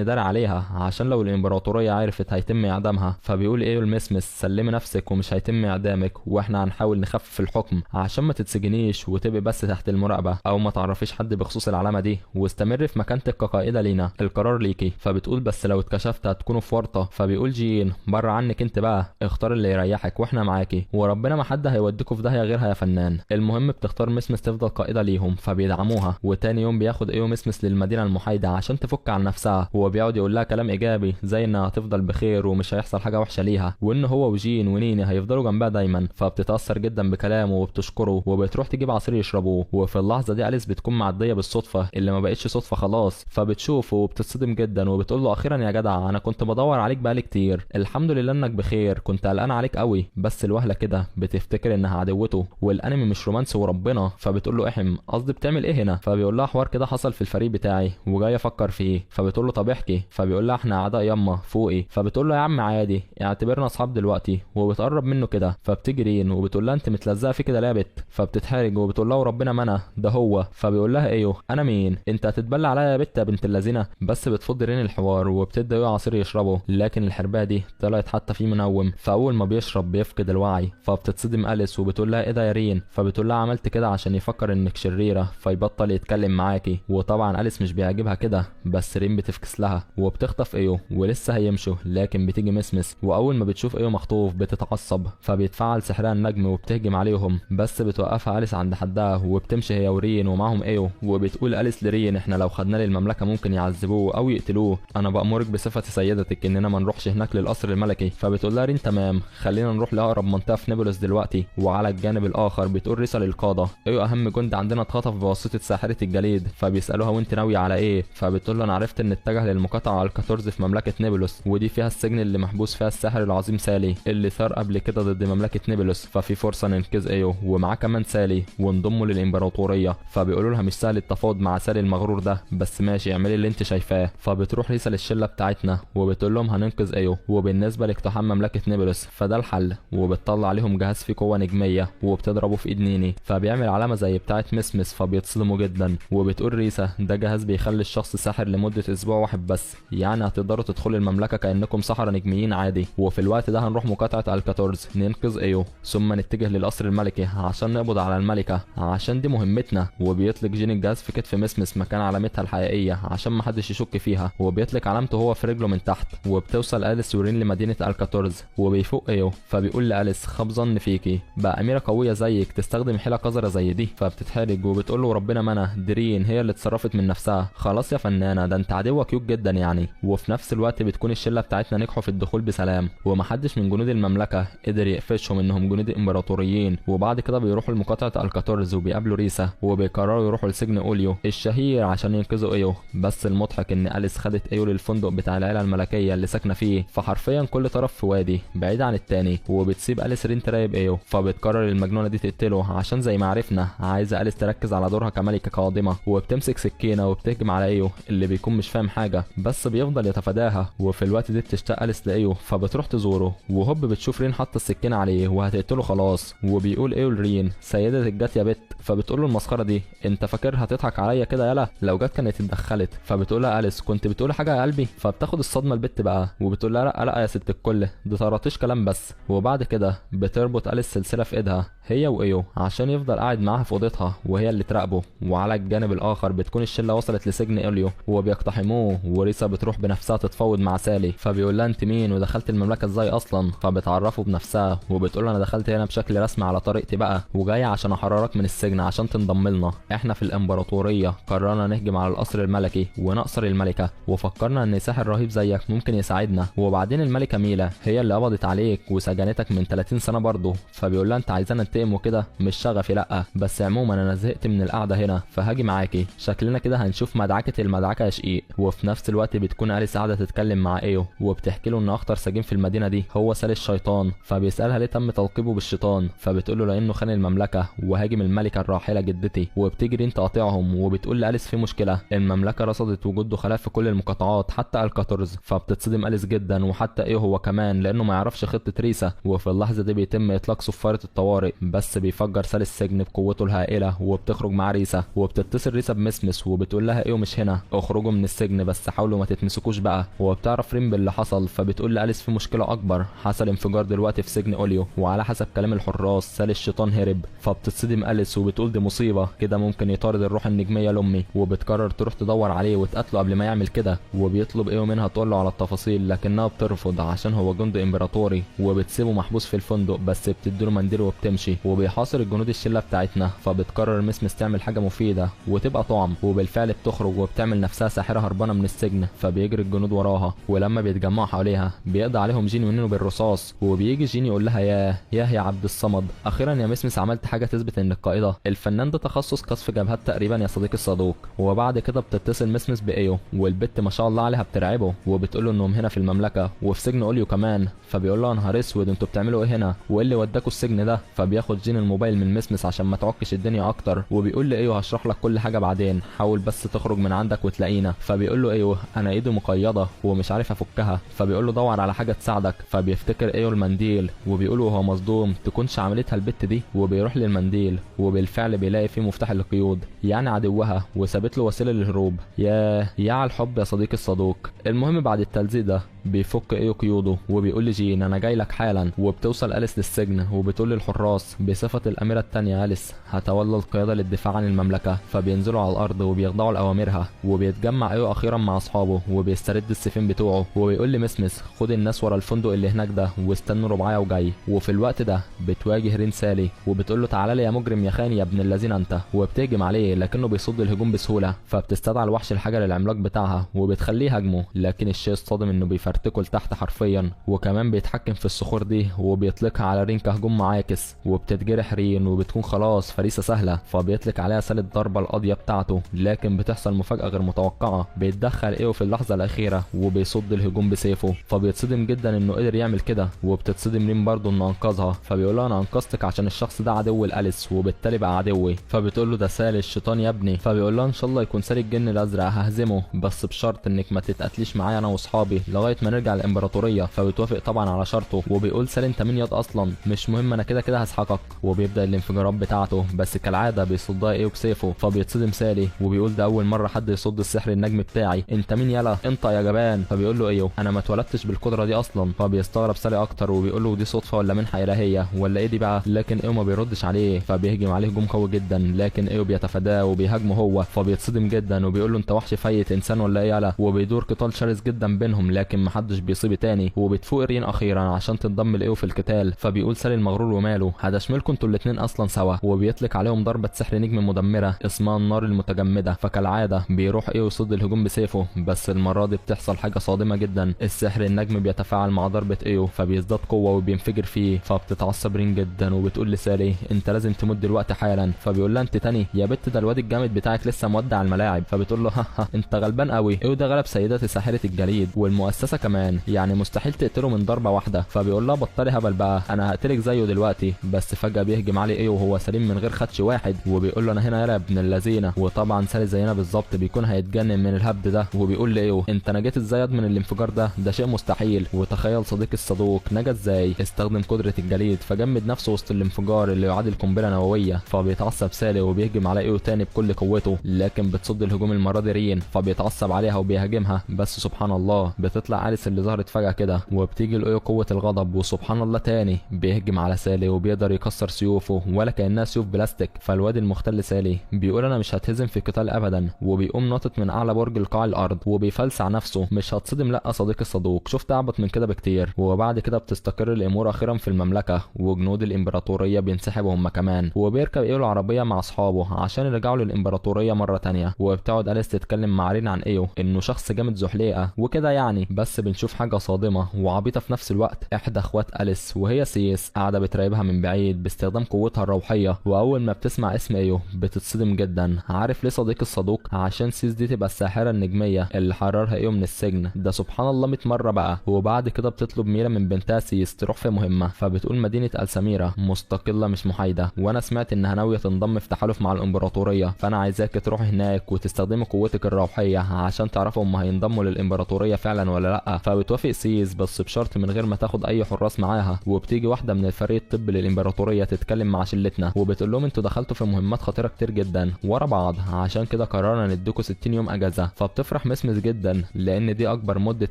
نداري عليها عشان لو الامبراطورية عرفت هيتم اعدامها. فبيقول ايو المسمس سلمي نفسك ومش هيتم اعدامك، واحنا هنحاول نخفف الحكم عشان ما تتسجنيش وتبقي بس تحت المراقبة او ما تعرفيش حد بخصوص العلامة دي، واستمري في مكانتك كقائده لينا، القرار ليكي. فبتقول بس لو اتكشفت هتكونوا في ورطة. فبيقول جين بره عنك انت بقى، اختار اللي يريحك واحنا معاكي، وربنا ما حد هيوديكوا في داهية غيرها يا فنان. المهم بتختار مسمس تفضل قائده ليهم فبيدعموها. وتاني يوم بياخد ايو مسمس للمدينة المحايده عشان تفك عن نفسها، وبيقعد يقول لها كلام ايجابي زي انها هتفضل بخير ومش هيحصل حاجة وحشة ليها، وان هو وجين ونيني هيفضلوا جنبها دايما. فبتتاثر جدا بكلامه وبتشكره وبتروح تجيب عصير يشربوه. وفي اللحظة دي أليس بتكون معدية بالصدفة اللي ما بقتش صدفة خلاص، فبتشوفه وبتتصدم جدا وبتقول له اخيرا يا جدع انا كنت بدور عليك بقالي كتير، الحمد لله انك بخير، كنت قلقان عليك قوي. بس الوهله كده بتفتكر انها عدوته والانمي مش رومانسي وربنا. فبتقول له احم قصدي بتعمل ايه هنا؟ فبيقول لها حوار كده حصل في الفريق بتاعي وجاي افكر فيه. فبتقول له طب احكي. فبيقول لها احنا اعداء ياما فوقي. فبتقول له يا عم عادي اعتبرنا اصحاب دلوقتي، وبتقرب منه كده. فبتجري رين وبتقول لها انت متلزقه في كده ليه يا بت؟ فبتتحرج وبتقول لها وربنا ما انا ده هو. فبيقول لها ايوه انا مين؟ انت هتتبلى عليا يا بت يا بنت اللذينه. بس بتفض رين الحوار وبتدي ايوه عصير يشربه، لكن الحربايه دي طلعت حتى فيه منوم، فاول ما بيشرب بيفقد الوعي. فبتتصدم أليس وبتقول لها ايه ده يا رين؟ فبتقول لها عملت كده عشان يفكر انك شريرة فيبطل يتكلم معاكي. وطبعا أليس مش بيعجبها كده، بس رين بتفكس لها وبتخطف ايو ولسه هيمشوا، لكن بتيجي مسمس واول ما بتشوف ايو مخطوف بتتعصب، فبيتفعل سحرها النجم وبتهجم عليهم، بس بتوقفها أليس عند حدها وبتمشي هي ورين ومعاهم ايو. وبتقول أليس لرين احنا لو خدنا للمملكة ممكن يعذبوه او يقتلوه، انا بأمرك بصفة سيدتك اننا ما نروحش هناك للقصر الملكي. فبتقول لها رين تمام خلينا نروح لاقرب منطقة في نابلس دلوقتي. وعلى الجانب الاخر بتقول ريسا للقاده ايو اهم جند عندنا اتخطف بواسطة ساحرة الجليد. فبيسالوها وانت ناوية على ايه؟ فبتقول له انا عرفت ان اتجه للمقاطعه الكاتورز في مملكة نابلس، ودي فيها السجن اللي محبوس فيها الساحر العظيم سالي اللي ثار قبل كده ضد مملكة نابلس، ففي فرصة ننقذ ايو ومعاه كمان سالي ونضمه للامبراطوريه. فبيقولوا لها مش سهل التفاوض مع سالي المغرور ده، بس ماشي اعملي اللي انت شايفاه. فبتروح ريسا للشله بتاعتنا وبتقول لهم هننقذ ايو، وبالنسبة لاقتحام مملكة نابلس فده الحل. وبتطلع عليهم جهاز فيه قوة نجميه وبتضربه في ايد نيني، فبيعمل علامة زي بتاعه مسمس فبيتصدموا جدا. وبتقول ريسا ده جهاز بيخلي الشخص ساحر لمدة اسبوع واحد بس، يعني هتقدروا تدخلوا المملكة كانكم سحره نجميين عادي. وفي الوقت ده هنروح مقاطعه الكاتورز ننقذ ايو، ثم نتجه للقصر الملكي عشان نقبض على الملكة عشان دي مهمتنا. وبيطلق جين الجهاز في كتف مسمس مكان علامتها الحقيقية عشان محدش يشك فيها، وبيطلق علامته هو في رجله من تحت. وبتوصل أليس ورين لمدينة الكاتورز وبيفوق ايو، فبيقول لأليس خاب ظن فيكي بقى اميره قوية زيك تستخدم حيله قذرة زي دي. فبتتحرج وبتقول له ربنا ما انا درين هي اللي اتصرفت من نفسها، خلاص يا فنانة ده انت عدوه cute جدا يعني. وفي نفس الوقت بتكون الشلة بتاعتنا نجحوا في الدخول بسلام، ومحدش من جنود المملكة قدر يقفشهم انهم جنود امبراطوريين. وبعد كده بيروحوا لمقاطعه الكاتورز وبيقابلوا ريسا وبيقرروا يروحوا لسجن اوليو الشهير عشان ينقذوا ايو. بس المضحك ان أليس خدت ايو للفندق بتاع العيلة الملكية اللي ساكنة فيه، فحرفيا كل طرف في وادي بعيد عن التاني. وبتسيب أليس رين تراقب ايو، فبتقرر المجنونة دي تقتله عشان زي ما عرفنا عايزه أليس تركز على دورها كملكه قادمة. وبتمسك سكينة وبتهجم على ايو اللي بيكون مش فاهم حاجة بس بيفضل يتفاداها. وفي الوقت دي بتشتاق أليس لايو فبتروح تزوره، وهوب بتشوف رين حاطه السكينة عليه وهتقتله خلاص. وبيقول ايو لرين سيدتك جت يا بت، فبتقول له المسخره دي انت فاكرها تضحك عليا كده؟ يلا لو جت كانت اتدخلت. فبتقول لها أليس كنت بتقول حاجة يا قلبي؟ فبتاخد الصدمة البت بقى وبتقول لها لا لا يا ست الكل ده طرطيش كلام بس. وبعد كده بتربط أليس سلسلة في ايدها هي وايو عشان يفضل قاعد معاها في اوضتها وهي اللي تراقبه. وعلى الجانب الاخر بتكون الشلة وصلت لسجن اوليو وبيقتحموه، وريسا بتروح بنفسها تتفاوض مع سالي. فبيقول لها انت مين ودخلت المملكة ازاي اصلا؟ فبتعرفه بنفسها وبتقول انا دخلت هنا بشكل رسمي على طريقتي بقى، وجاية عشان احررك من السجن عشان تنضم لنا. احنا في الامبراطورية قررنا نهجم على القصر الملكي ونقصر الملكة، وفكرنا ان ساحر رهيب زيك ممكن يساعدنا. وبعدين الملكة ميلا هي اللي قبضت عليك وسجنتك من 30 سنة برضه. فبيقول لها انت عايزانا ننتقم وكده؟ مش شغفي لا، بس عموما انا زهقت من القعدة هنا فهاجي معاكي، شكلنا كده هنشوف مدعكه المدعكه يا شقيق. وفي نفس الوقت بتكون أليس قاعدة تتكلم مع ايو وبتحكي له ان اخطر سجين في المدينة دي هو سالي الشيطان. فبيسالها ليه تم تلقيبه بالشيطان؟ فبتقول له لانه خان المملكة وهاجم الملكة الراحلة جدتي. وبتجري تقاطعهم وبتقول لأليس في مشكلة، المملكة رصدت وجود دخلاء في كل المقاطعات حتى الكاتورز. فبتتصدم أليس جدا وحتى ايو هو كمان لانه ما يعرفش خطه ريسا. وفي اللحظة دي بيتم بيتم اطلاق صفارة الطوارئ، بس بيفجر سالي السجن بقوته الهائلة وبتخرج مع ريسا. وبتتصل ريسا بمسمس وبتقول لها ايو مش هنا، اخرجوا من السجن بس حاولوا ما تتمسكوش بقى. وبتعرف ريم باللي حصل، فبتقول لأليس في مشكلة اكبر، حصل انفجار دلوقتي في سجن اوليو، وعلى حسب كلام الحراس سالي الشيطان هرب. فبتتصدم أليس وبتقول دي مصيبة كده، ممكن يطارد الروح النجميه لامي، وبتقرر تروح تدور عليه وتقتله قبل ما يعمل كده. وبيطلب ايو منها تقول له على التفاصيل، لكنها بترفض عشان هو جندي امبراطوري، وبتسيبه محبوس في الفندق بس بتديله منديل وبتمشي. وبيحاصر الجنود الشلة بتاعتنا، فبتقرر مسمس تعمل حاجة مفيدة وتبقى طعم، وبالفعل بتخرج وبتعمل نفسها ساحرة هربانه من السجن، فبيجري الجنود وراها، ولما بيتجمعوا حواليها بيقضي عليهم جين ونينو بالرصاص. وبيجي جين يقول لها ياه ياه يا عبد الصمد، اخيرا يا مسمس عملت حاجة تثبت انك قائده، الفنان ده تخصص قصف جبهات تقريبا يا صديقي الصدوق. وبعد كده بتتصل مسمس بايو، والبت ما شاء الله عليها بترعبه وبتقول له انهم هنا في المملكة وفي سجن اوليو كمان. فبيقول لها نهار اسود، انتوا بتعملوا ايه هنا وايه اللي وداكوا السجن ده؟ فبياخد جين الموبايل من مسمس عشان ما تعكش الدنيا اكتر، وبيقول لايو هشرح لك كل حاجة بعدين، حاول بس تخرج من عندك وتلاقينا. فبيقول له ايوه انا ايدي مقيده ومش عارف افكها، فبيقول له دور على حاجة تساعدك. فبيفتكر ايو المنديل وبيقول وهو مصدوم تكونش عملتها البت دي، وبيروح للمنديل وبالفعل بيلاقي فيه مفتاح القيود، يعني عدوها، وسابت له وسيلة للهروب. يا يا على الحب يا صديقي الصدوق. المهم بعد التلزيق ده بيفك ايو قيوده وبيقول لجين انا جاي لك حالا. وبتوصل أليس للسجن وبتقول للحراس بصفة الاميرة الثانية أليس هتولى القيادة للدفاع عن المملكة، فبينزلوا على الارض وبيخضعوا لاوامرها. وبيتجمع ايو اخيرا مع اصحابه وبيسترد السيفين بتوعه، وبيقول لمسمس خد الناس ورا الفندق اللي هناك ده واستنوا ربعايه وجاي. وفي الوقت ده بتواجه رين سالي وبتقول له تعالى لي يا مجرم يا خان يا ابن الذين انت، وبتهجم عليه لكنه بيصد الهجوم بسهولة. فبتستدعى الوحش الحجر العملاق بتاعها وبتخليه يهاجمه، لكن الشيء الصادم انه بيفرتكه لتحت حرفيا، وكمان بيتحكم في الصخور دي وبيطلقها على رين كهجوم معاكس، وبتتجرح رين وبتكون خلاص فريسة سهلة. فبيطلق عليها سالي الضربة القاضية بتاعته، لكن بتحصل مفاجاة غير متوقعه، بيتدخل ايو في اللحظة الاخيرة وبيصد الهجوم بسيفه. فبيتصدم جدا انه قدر يعمل كده، وبتتصدم رين برضه انه انقذها، فبيقول لها انا انقذتك عشان الشخص ده عدو الاليس وبالتالي بقى عدوي. فبتقول له ده سالي الشيطان يا ابني، فبيقول لها ان شاء الله يكون سالي الجن الازرق ههزمه، بس بشرط انك ما تتقتليش معايا انا واصحابي لغاية ما نرجع الامبراطورية. فبتوافق طبعا على شرطه، وبيقول سالي انت مين ياض اصلا، مش مهم انا كده كده هسحقك. وبيبدا الانفجارات بتاعته، بس كالعادة بيصدها ايه بسيفه. فبيتصدم سالي وبيقول ده اول مرة حد يصد السحر النجم بتاعي، انت مين يالا انت يا جبان؟ فبيقول له ايوه انا ما اتولدتش بالقدرة دي اصلا. فبيستغرب سالي اكتر وبيقول له دي صدفة ولا منحه الهيه ولا ايه دي بقى، لكن ايو ما بيردش عليه. فبيهجم عليه هجوم قوي جدا، لكن ايو بيتفاداه وبيهاجمه هو. فبيتصدم جدا وبيقول له انت وحش فايت انسان ولا ايه يالا؟ وبيدور قتال شرس جدا بينهم، لكن محدش بيصيب تاني. وبتفوق رين اخيرا عشان تنضم لايو في القتال. فبيقول سالي المغرور وماله هدشملكم انتوا الاثنين اصلا سوا، وبيطلق عليهم ضربه سحر نجم مدمرة اسمها النار المتجمده. فكالعاده بيروح ايو يصد الهجوم بسيفه، بس المرة دي بتحصل حاجة صادمه جدا، السحر النجم بيتفاعل مع ضربه ايو فبيزداد قوة وبينفجر فيه. فبتتعصب رين جدا وبتقول لسالي انت لازم تموت دلوقتي حالا. فبيقول لها انت تاني يا بت، ده الواد الجامد بتاعك لسه مودع الملاعب. فبتقول له ها ها انت غلبان قوي، ايو ده غلب سيدات ساحرة الجليد والمؤسسة كمان، يعني مستحيل تقتله من ضربه واحدة. فبيقول لها بطلي هبل بقى، انا هقتلك زيه دلوقتي. بس فجاة بيهجم عليه ايو وهو سليم من غير خدش واحد، وبيقول له انا هنا يا ابن اللذينه. وطبعا سالي زينا بالظبط بيكون هيتجنن من الهبد ده، وبيقول لايو انت نجيت ازاي من الانفجار ده، ده شيء مستحيل. وتخيل صديقي الصدوق نجا ازاي، استخدم قدره الجليد فجمد نفسه وسط الانفجار اللي يعادل قنبلة نووية. فبيتعصب سالي وبيهجم على ايو تاني بكل قوته، لكن بتصد الهجوم المرة دي رين، فبيتعصب عليها وبيهاجمها. بس سبحان الله بتطلع أليس اللي ظهرت فجاة كده، وبتيجي لايو قوة الغضب، وسبحان الله تاني بيهجم على سالي وبيقدر يكسر سيوفه ولا كانها سيوف بلاستيك. فالواد المختل سالي بيقول انا مش هتهزم في قتال ابدا، وبيقوم ناطط من اعلى برج لقاع الارض وبيفلسع نفسه. مش هتصدم لا صديقي الصدوق، شفت اعبط من كده بكتير. وبعد كده بتستقر الامور اخيرا في المملكة، وجنود الامبراطورية بينسحبوا هم كمان، وبيركب ايو العربية مع اصحابه عشان يرجعوا للامبراطوريه مرة تانية. وبتقعد أليس تتكلم مع رين عن ايو انه شخص جامد زحليقه وكده يعني. بس بنشوف حاجة صادمه وعبيطه في نفس الوقت، احدى اخوات أليس وهي سيس قاعدة بتراقبها من بعيد باستخدام قوتها الروحية، واول ما بتسمع اسم ايو بتتصدم جدا. عارف ليه صديق الصدوق؟ عشان سيس دي تبقى الساحرة النجميه اللي حررها ايو من السجن ده، سبحان الله 100 مرة بقى. وبعد كده بتطلب ميرا من بنتها سيس تروح في مهمة، فبتقول مدينة السميره مستقلة مش محايدة، وانا سمعت انها ناوية تنضم في تحالف مع الامبراطورية، فانا عايزاك تروح هناك وتستخدمي قوتك الروحية عشان تعرفوا هم هينضموا للامبراطوريه فعلا ولا لا. فبتوافق سيس بس بشرط من غير ما تاخد اي حراس معاها. وبتيجي وبتيجي واحدة من الفريق الطبي للامبراطوريه تتكلم مع شلتنا وبتقول لهم انتوا دخلتوا في مهمات خطيرة كتير جدا ورا بعض، عشان كده قررنا نديكوا 60 يوم اجازه. فبتفرح مسمس جدا لان دي اكبر مده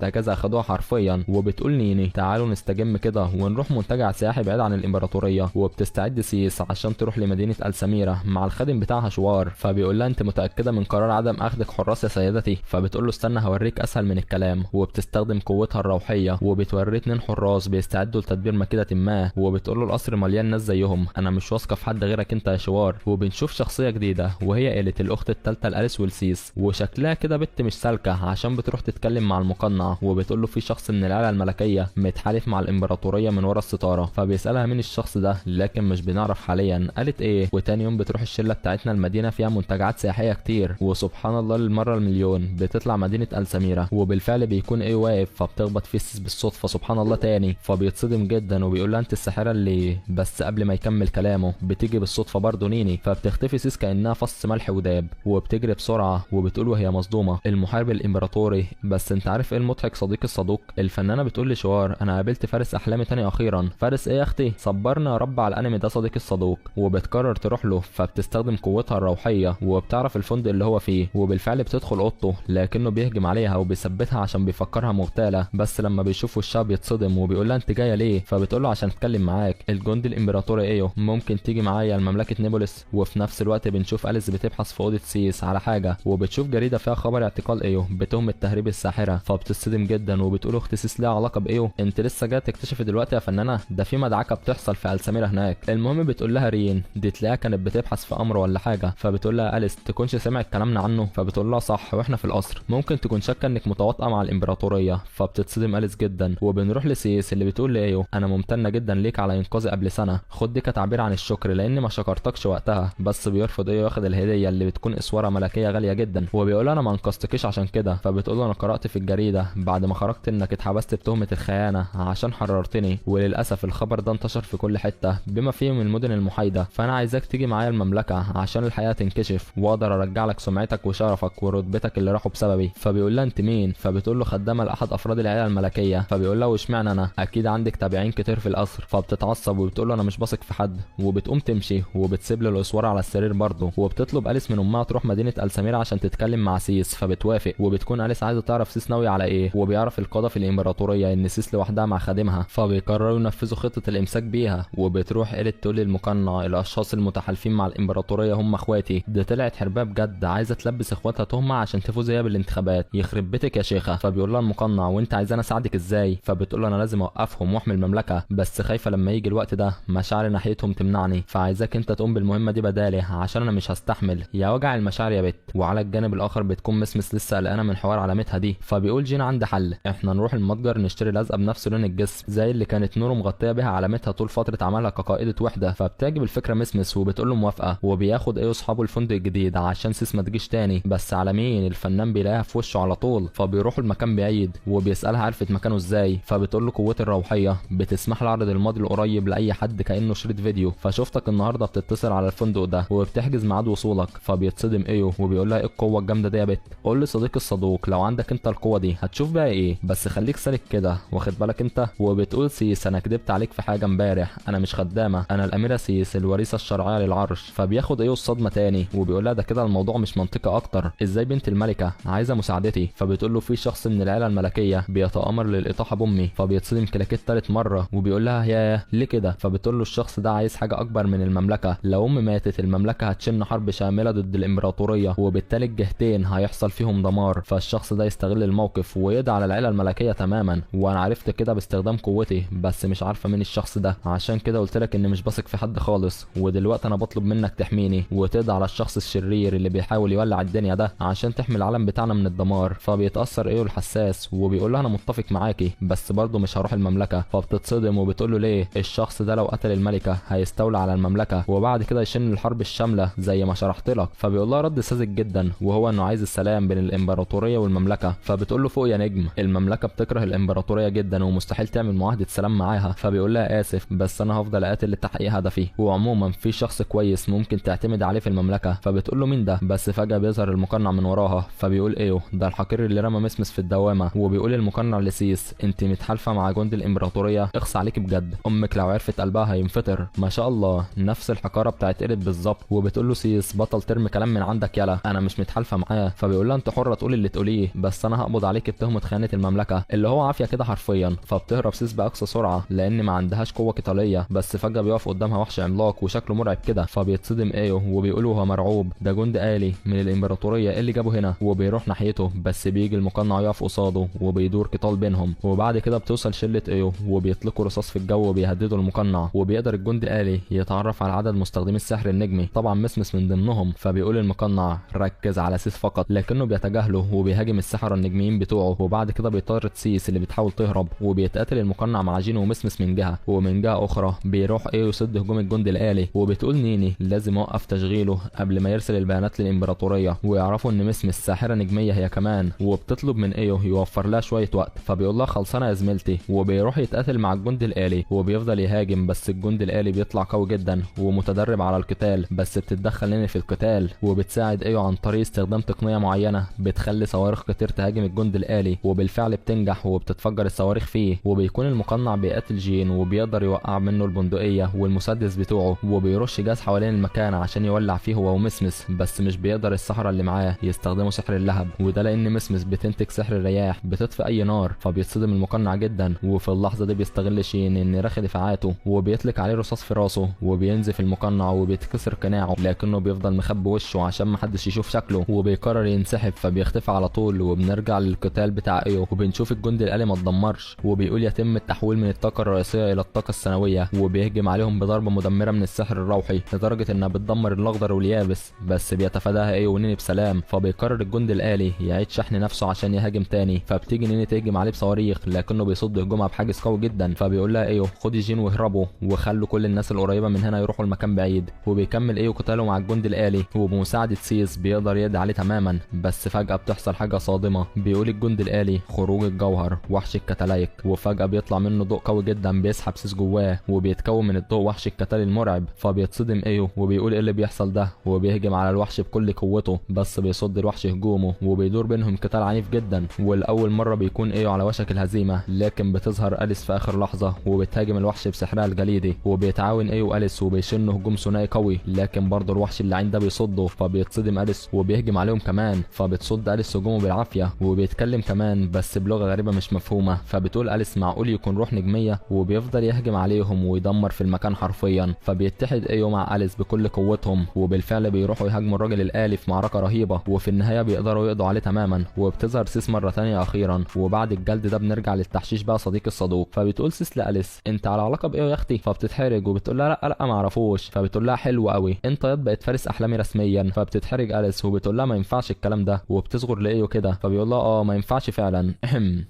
اجازه اخدوها حرفيا، وبتقول نيني تعالوا نستجم كده ونروح منتجع سياحي بعيد عن الامبراطورية. وبتستعد سيس عشان تروح لمدينة السميره مع الخادم بتاعها شوار، فبيقول لها انت متاكدة من قرار عدم اخذك حراس يا سيدتي؟ فبتقول له استنى هوريك اسهل من الكلام، وبتستخدم قوتها الروحية وبتوريه 2 حراس بيستعدوا لتدبير مكيده ما، وبتقول له القصر مليان ناس زيهم، انا مش واثقة في حد غيرك انت يا شوار. وبنشوف شخصية جديدة وهي قالت الاخت الثالثة لاليس والسيس، وشكلها كده بنت مش سالكة عشان بتروح تتكلم مع المقنع وبتقول له في شخص من العيلة الملكية متحالف مع الامبراطورية من ورا الستارة، فبيسالها مين الشخص ده لكن مش بنعرف حاليا قالت ايه. وتاني يوم بتروح الشلة بتاعتنا المدينة فيها منتجعات سياحية كتير، وسبحان الله للمرة المليون بتطلع مدينة السميره، وبالفعل بيكون ايه واقف، فبتخبط فيه سيس بالصدفة سبحان الله تاني، فبيتصدم جدا وبيقول لها انت الساحرة اللي، بس قبل ما يكمل كلامه بتيجي بالصدفة برضه نيني، فبتختفي سيس كانها فص ملح وداب، وبتجري بسرعة وبتقول وهي مصدومة المحارب الامبراطوري. بس انت عارف ايه المضحك صديقي الصدوق؟ الفنانة بتقول لشوار انا قابلت فارس احلامي تاني اخيرا. فارس ايه يا اختي؟ صبرنا يا رب على الانمي ده صديقي الصدوق. وبتقرر تروح له، فبتستخدم قوتها الروحية وبتعرف الفندق اللي هو فيه، وبالفعل بتدخل اوضته لكنه بيهجم عليها وبيثبتها عشان بيفكرها مغتاله، بس لما بيشوف وشها بيتصدم وبيقول لها انت جاية ليه؟ فبتقول له عشان اتكلم معاك. الجندي الامبراطوري ايو ممكن تيجي معايا لمملكه نيبوليس؟ وفي نفس الوقت بنشوف اليس بتبحث في اوضة سيس على حاجة، وبتشوف جريدة فيها خبر اعتقال ايو بتهمه تهريب الساحرة، فبتصدم جدا وبتقول اخت سيس ليها علاقة بايو؟ انت لسه جاية تكتشفي دلوقتي يا فنانة؟ ده في مدعكه بتحصل في السميره هناك. المهم بتقول لها رين دي تلاقيها كانت بتبحث في امر ولا حاجة، فبتقول لها اليس تكونش سمعت كلامنا عنه؟ فبتقول لها صح واحنا في القصر، ممكن تكون شاكه انك متواطئه مع الامبراطورية. فبتتصدم اليس جدا. وبنروح لسيس اللي بتقول لايو انا ممتنة جدا ليك على انقاذي قبل سنة، خد دي كتعبير عن الشكر لاني ما شكرتكش وقتها. بس بيرفض ايو ياخد الهدية اللي بتكون اسورة ملكية غالية جدا، وبيقول انا ما انقذتكيش عشان كده. فبتقول له انا قرات في الجريدة بعد ما خرجت انك اتحبست بتهمه الخيانة عشان حررتني، وللاسف الخبر ده انتشر في كل حتة بما فيه من المدن المحايده، فانا عايزاك تيجي معايا المملكة عشان الحقيقة تنكشف واقدر ارجع لك سمعتك وشرفك ورتبتك اللي راحوا بسببي. فبيقول لها انت مين؟ فبتقول له خدامه لاحد افراد العيلة الملكية. فبيقول لها واشمعنى انا؟ اكيد عندك تابعين كتير في القصر. فبتتعصب وبتقول له انا مش بثق في حد، وبتقوم تمشي وبتسيب له الاسوره على السرير برضه. وبتطلب اليس من امها تروح مدينة السميره عشان تتكلم مع سيس، فبتوافق. وبتكون اليس عايزه تعرف سيس ناوي على ايه، وبيعرف القادة في الامبراطورية ان سيس لوحدها مع خادمها، فبيقرروا ينفذوا خطه الامساك بيها. وبتروح إلت تقول للمقنع الاشخاص المتحالفين مع الامبراطورية هم اخواتي، ده طلعت حربايه بجد عايزه تلبس اخواتها تهمه عشان تفوز هي بالانتخابات، يخرب بيتك يا شيخه. فبيقول لها المقنع وانت عايزاني اساعدك ازاي؟ فبتقول له انا لازم اوقفهم واحمي المملكة، بس خايفة لما يجي الوقت ده مشاعري ناحيتهم تمنعني، فعايزاك انت تقوم بالمهمه دي بدالي عشان انا مش هستحمل يا وجع المشاعر يا بت. وعلى الجانب الاخر بتكون مسمس لسه قلقانة من حوار علامتها دي، فبيقول جين عندي حل، احنا نروح المتجر نشتري لزقه بنفس لون الجسم زي اللي كانت نوره مغطيه بيها علامتها طول فترة عملها كقائده وحده. فبتعجب الفكرة مسمس وبتقول له موافقة، وبياخد ايه اصحابه الفندق الجديد عشان سيس ما تجيش تاني، بس على مين؟ الفنان بيلاقيها في وشه على طول. فبيروحوا المكان بعيد وبيسالها عرفت مكانه ازاي، فبتقول له قوتي الروحية بتسمح لي اعرض الماضي القريب لاي حد كانه شريط فيديو، فشفتك النهارده بتتصل على الفندق ده وبتحجز ميعاد وصولك. فبيتصدم ايو وبيقول لها ايه القوة الجامدة دي يا بت؟ قول لصديقي الصدوق لو عندك انت القوة دي هتشوف بقى ايه، بس خليك سالك كده واخد بالك انت. وبتقول سيس انا كدبت عليك في حاجة امبارح، انا مش خدامه، انا الاميرة سيس الوريثه الشرعية للعرش. فبياخد ايو الصدمة تاني وبيقول لها ده كده الموضوع مش منطقي اكتر، ازاي بنت الملكة عايزه مساعدتي؟ فبتقول له في شخص من العيلة الملكية بيتآمر للاطاحه بامي. فبيتصدم كلاكيت تالت مرة وبيقول لها ياه ليه كده؟ فبتقول له الشخص ده عايز حاجة اكبر من المملكة، لو امي ماتت المملكة هتشن حرب شاملة ضد الامبراطورية وبالتالي الجهتين هيحصل فيهم دمار، فالشخص ده يستغل الموقف ويقضي على العيلة الملكية تماما، وانا عرفت كده باستخدام قوتي بس مش عارفه مين الشخص ده، عشان كده قلت لك اني مش بثق في حد خالص، ودلوقتي انا بطلب منك تحميني وتقضي على الشخص الشرير اللي بيحاول يولع الدنيا ده عشان تحمي العالم بتاعنا من الدمار. فبيتاثر ايو الحساس وبيقول لها انا متفق معاكي بس برضه مش هروح المملكة. فبتتصدم وبتقول له ليه؟ الشخص ده لو قتل الملكة هيستولى على المملكة وبعد كده يشن الحرب الشاملة زي ما شرحت لك. فبيقول لها رد ساذج جدا وهو انه عايز السلام بين الامبراطورية والمملكة. فبتقول له فوق يا نجم، المملكة بتكره الامبراطورية جدا ومستحيل تعمل معاهدة سلام معاها. فبيقول لها اسف بس انا هفضل اقاتل لتحقيق هدفي، وعموما في شخص كويس ممكن تعتمد عليه في المملكة. فبتقول له مين ده؟ بس فجاة بيظهر المقنع من وراها، فبيقول ايوه ده الحقير اللي رمى مسمس في الدوامة. وبيقول المقنع لسيس انت متحالفه مع جند الامبراطورية، اخص عليك عليك بجد، امك لو عرفت قلبها هينفطر. ما شاء الله نفس الحقاره بتاعت إيريت بالظبط. وبتقول له سيس بطل ترمي كلام من عندك يلا، انا مش متحالفه معاه. فبيقول لها انت حره تقولي اللي تقوليه، بس انا هقبض عليك بتهمه خيانة المملكة، اللي هو عافية كده حرفيا. فبتهرب سيس باقصى سرعة لان ما عندهاش قوة قتالية، بس فجاة بيقف قدامها وحش عملاق وشكله مرعب كده. فبيتصدم ايو وبيقول وهو مرعوب ده جند آلي من الامبراطورية اللي جابه هنا، وبيروح ناحيته بس بيجي المقنع يقف قصاده وبيدور قتال بينهم. وبعد كده بتوصل شله ايو وبيطلقوا رصاص في الجو وبيهددوا المقنع، وبيقدر الجندي الآلي يتعرف على عدد مستخدمي السحر النجمي، طبعا مسمس من ضمنهم. فبيقول المقنع ركز على سيس فقط، لكنه بيتجاهله وبيهاجم السحرة النجميين بتوعه. وبعد كده بيطارد سيس اللي بتحاول تهرب، وبيتقاتل المقنع مع جين ومسمس من جهة، ومن جهة اخرى بيروح ايو يصد هجوم الجندي الآلي. وبتقول نيني لازم اوقف تشغيله قبل ما يرسل البيانات للامبراطوريه ويعرفوا ان مسمس ساحرة نجميه هي كمان، وبتطلب من ايو يوفر لها شوية وقت. فبيقول لها خلصانه يا زميلتي، وبيروح يتقاتل مع الجندي الآلي وبيفضل يهاجم، بس الجندي الآلي بيطلع قوي جدا ومتدرب على القتال، بس بتتدخل نيني في القتال وبتساعد ايو عن طريق استخدام تقنية معينة بتخلي صواريخ كتير تهاجم الجندي الآلي، وبالفعل بتنجح وبتتفجر الصواريخ فيه. وبيكون المقنع بيقاتل جين وبيقدر يوقع منه البندقية والمسدس بتوعه، وبيرش جاز حوالين المكان عشان يولع فيه هو ومسمس، بس مش بيقدر السحرة اللي معاه يستخدموا سحر اللهب، وده لان مسمس بتنتج سحر الرياح بتطفئ اي نار. فبيتصدم المقنع جدا، وفي اللحظة دي بيستغل شين ان رخي دفاعاته وبيطلق عليه رصاص في راسه، وبينزف المقنع وبيتكسر قناعة، لكنه بيفضل مخبي وشه عشان محدش يشوف شكله، وبيقرر ينسحب فبيختفي على طول. وبنرجع للقتال بتاع ايو، وبنشوف الجندي الآلي ما اتدمرش، وبيقول يتم التحويل من الطاقة الرئيسية الى الطاقة الثانوية، وبيهجم عليهم بضربه مدمرة من السحر الروحي لدرجة انها بتدمر الاخضر واليابس، بس بيتفاداها ايو ونيني بسلام. فبيقرر الجندي الآلي يعيد شحن نفسه عشان يهاجم تاني، فبتيجي نيني تهجم عليه بصواريخ، لكنه بيصد هجومها بحاجز قوي جدا. فبيقول لها ايو خدي جين واهربوا وخلوا كل الناس القريبة من هنا يروحوا لمكان بعيد. وبيكمل ايو قتاله مع الجندي الآلي، وبمساعده سيس بيقدر يقضي عليه تماما، بس فجاة بتحصل حاجة صادمه. بيقول الجندي الآلي خروج الجوهر وحش الكتالايك، وفجاة بيطلع منه ضوء قوي جدا بيسحب سيس جواه، وبيتكون من الضوء وحش الكتال المرعب. فبيتصدم ايو وبيقول ايه اللي بيحصل ده، وبيهجم على الوحش بكل قوته، بس بيصد الوحش هجومه، وبيدور بينهم قتال عنيف جدا. والاول مرة بيكون ايو على وشك الهزيمة، لكن بتظهر أليس في اخر لحظة وبتهاجم الوحش بسحرها الجليدي، وبيتعاون ايو وأليس وبيشنوا هجوم ثنائي قوي، لكن برضه الوحش اللعين ده بيصده. فبيتصدم أليس وبيهجم عليهم كمان، فبتصد أليس هجومه بالعافية، وبيتكلم كمان بس بلغه غريبة مش مفهومه. فبتقول أليس معقول يكون روح نجميه، وبيفضل يهجم عليهم ويدمر في المكان حرفيا. فبيتحد ايو مع أليس بكل قوتهم، وبالفعل بيروحوا يهاجموا الراجل الآلي في معركة رهيبة، وفي النهاية بيقدروا يقضوا عليه تماما. وبتظهر سيس مرة ثانية اخيرا، وبعد الجلد ده بنرجع للتحشيش بقى صديق الصدوق. فبتقول سيس لأليس انت على علاقة بايه يا اختي؟ فبتتحرج وبتقول لها لا لا ما اعرفوش. فبتقول لها حلو قوي انت ياض بقيت فارس احلامي رسميا. فبتتحرج أليس وبتقول لها ما ينفعش الكلام ده، وبتصغر لايو كده. فبيقول لها اه ما ينفعش فعلا.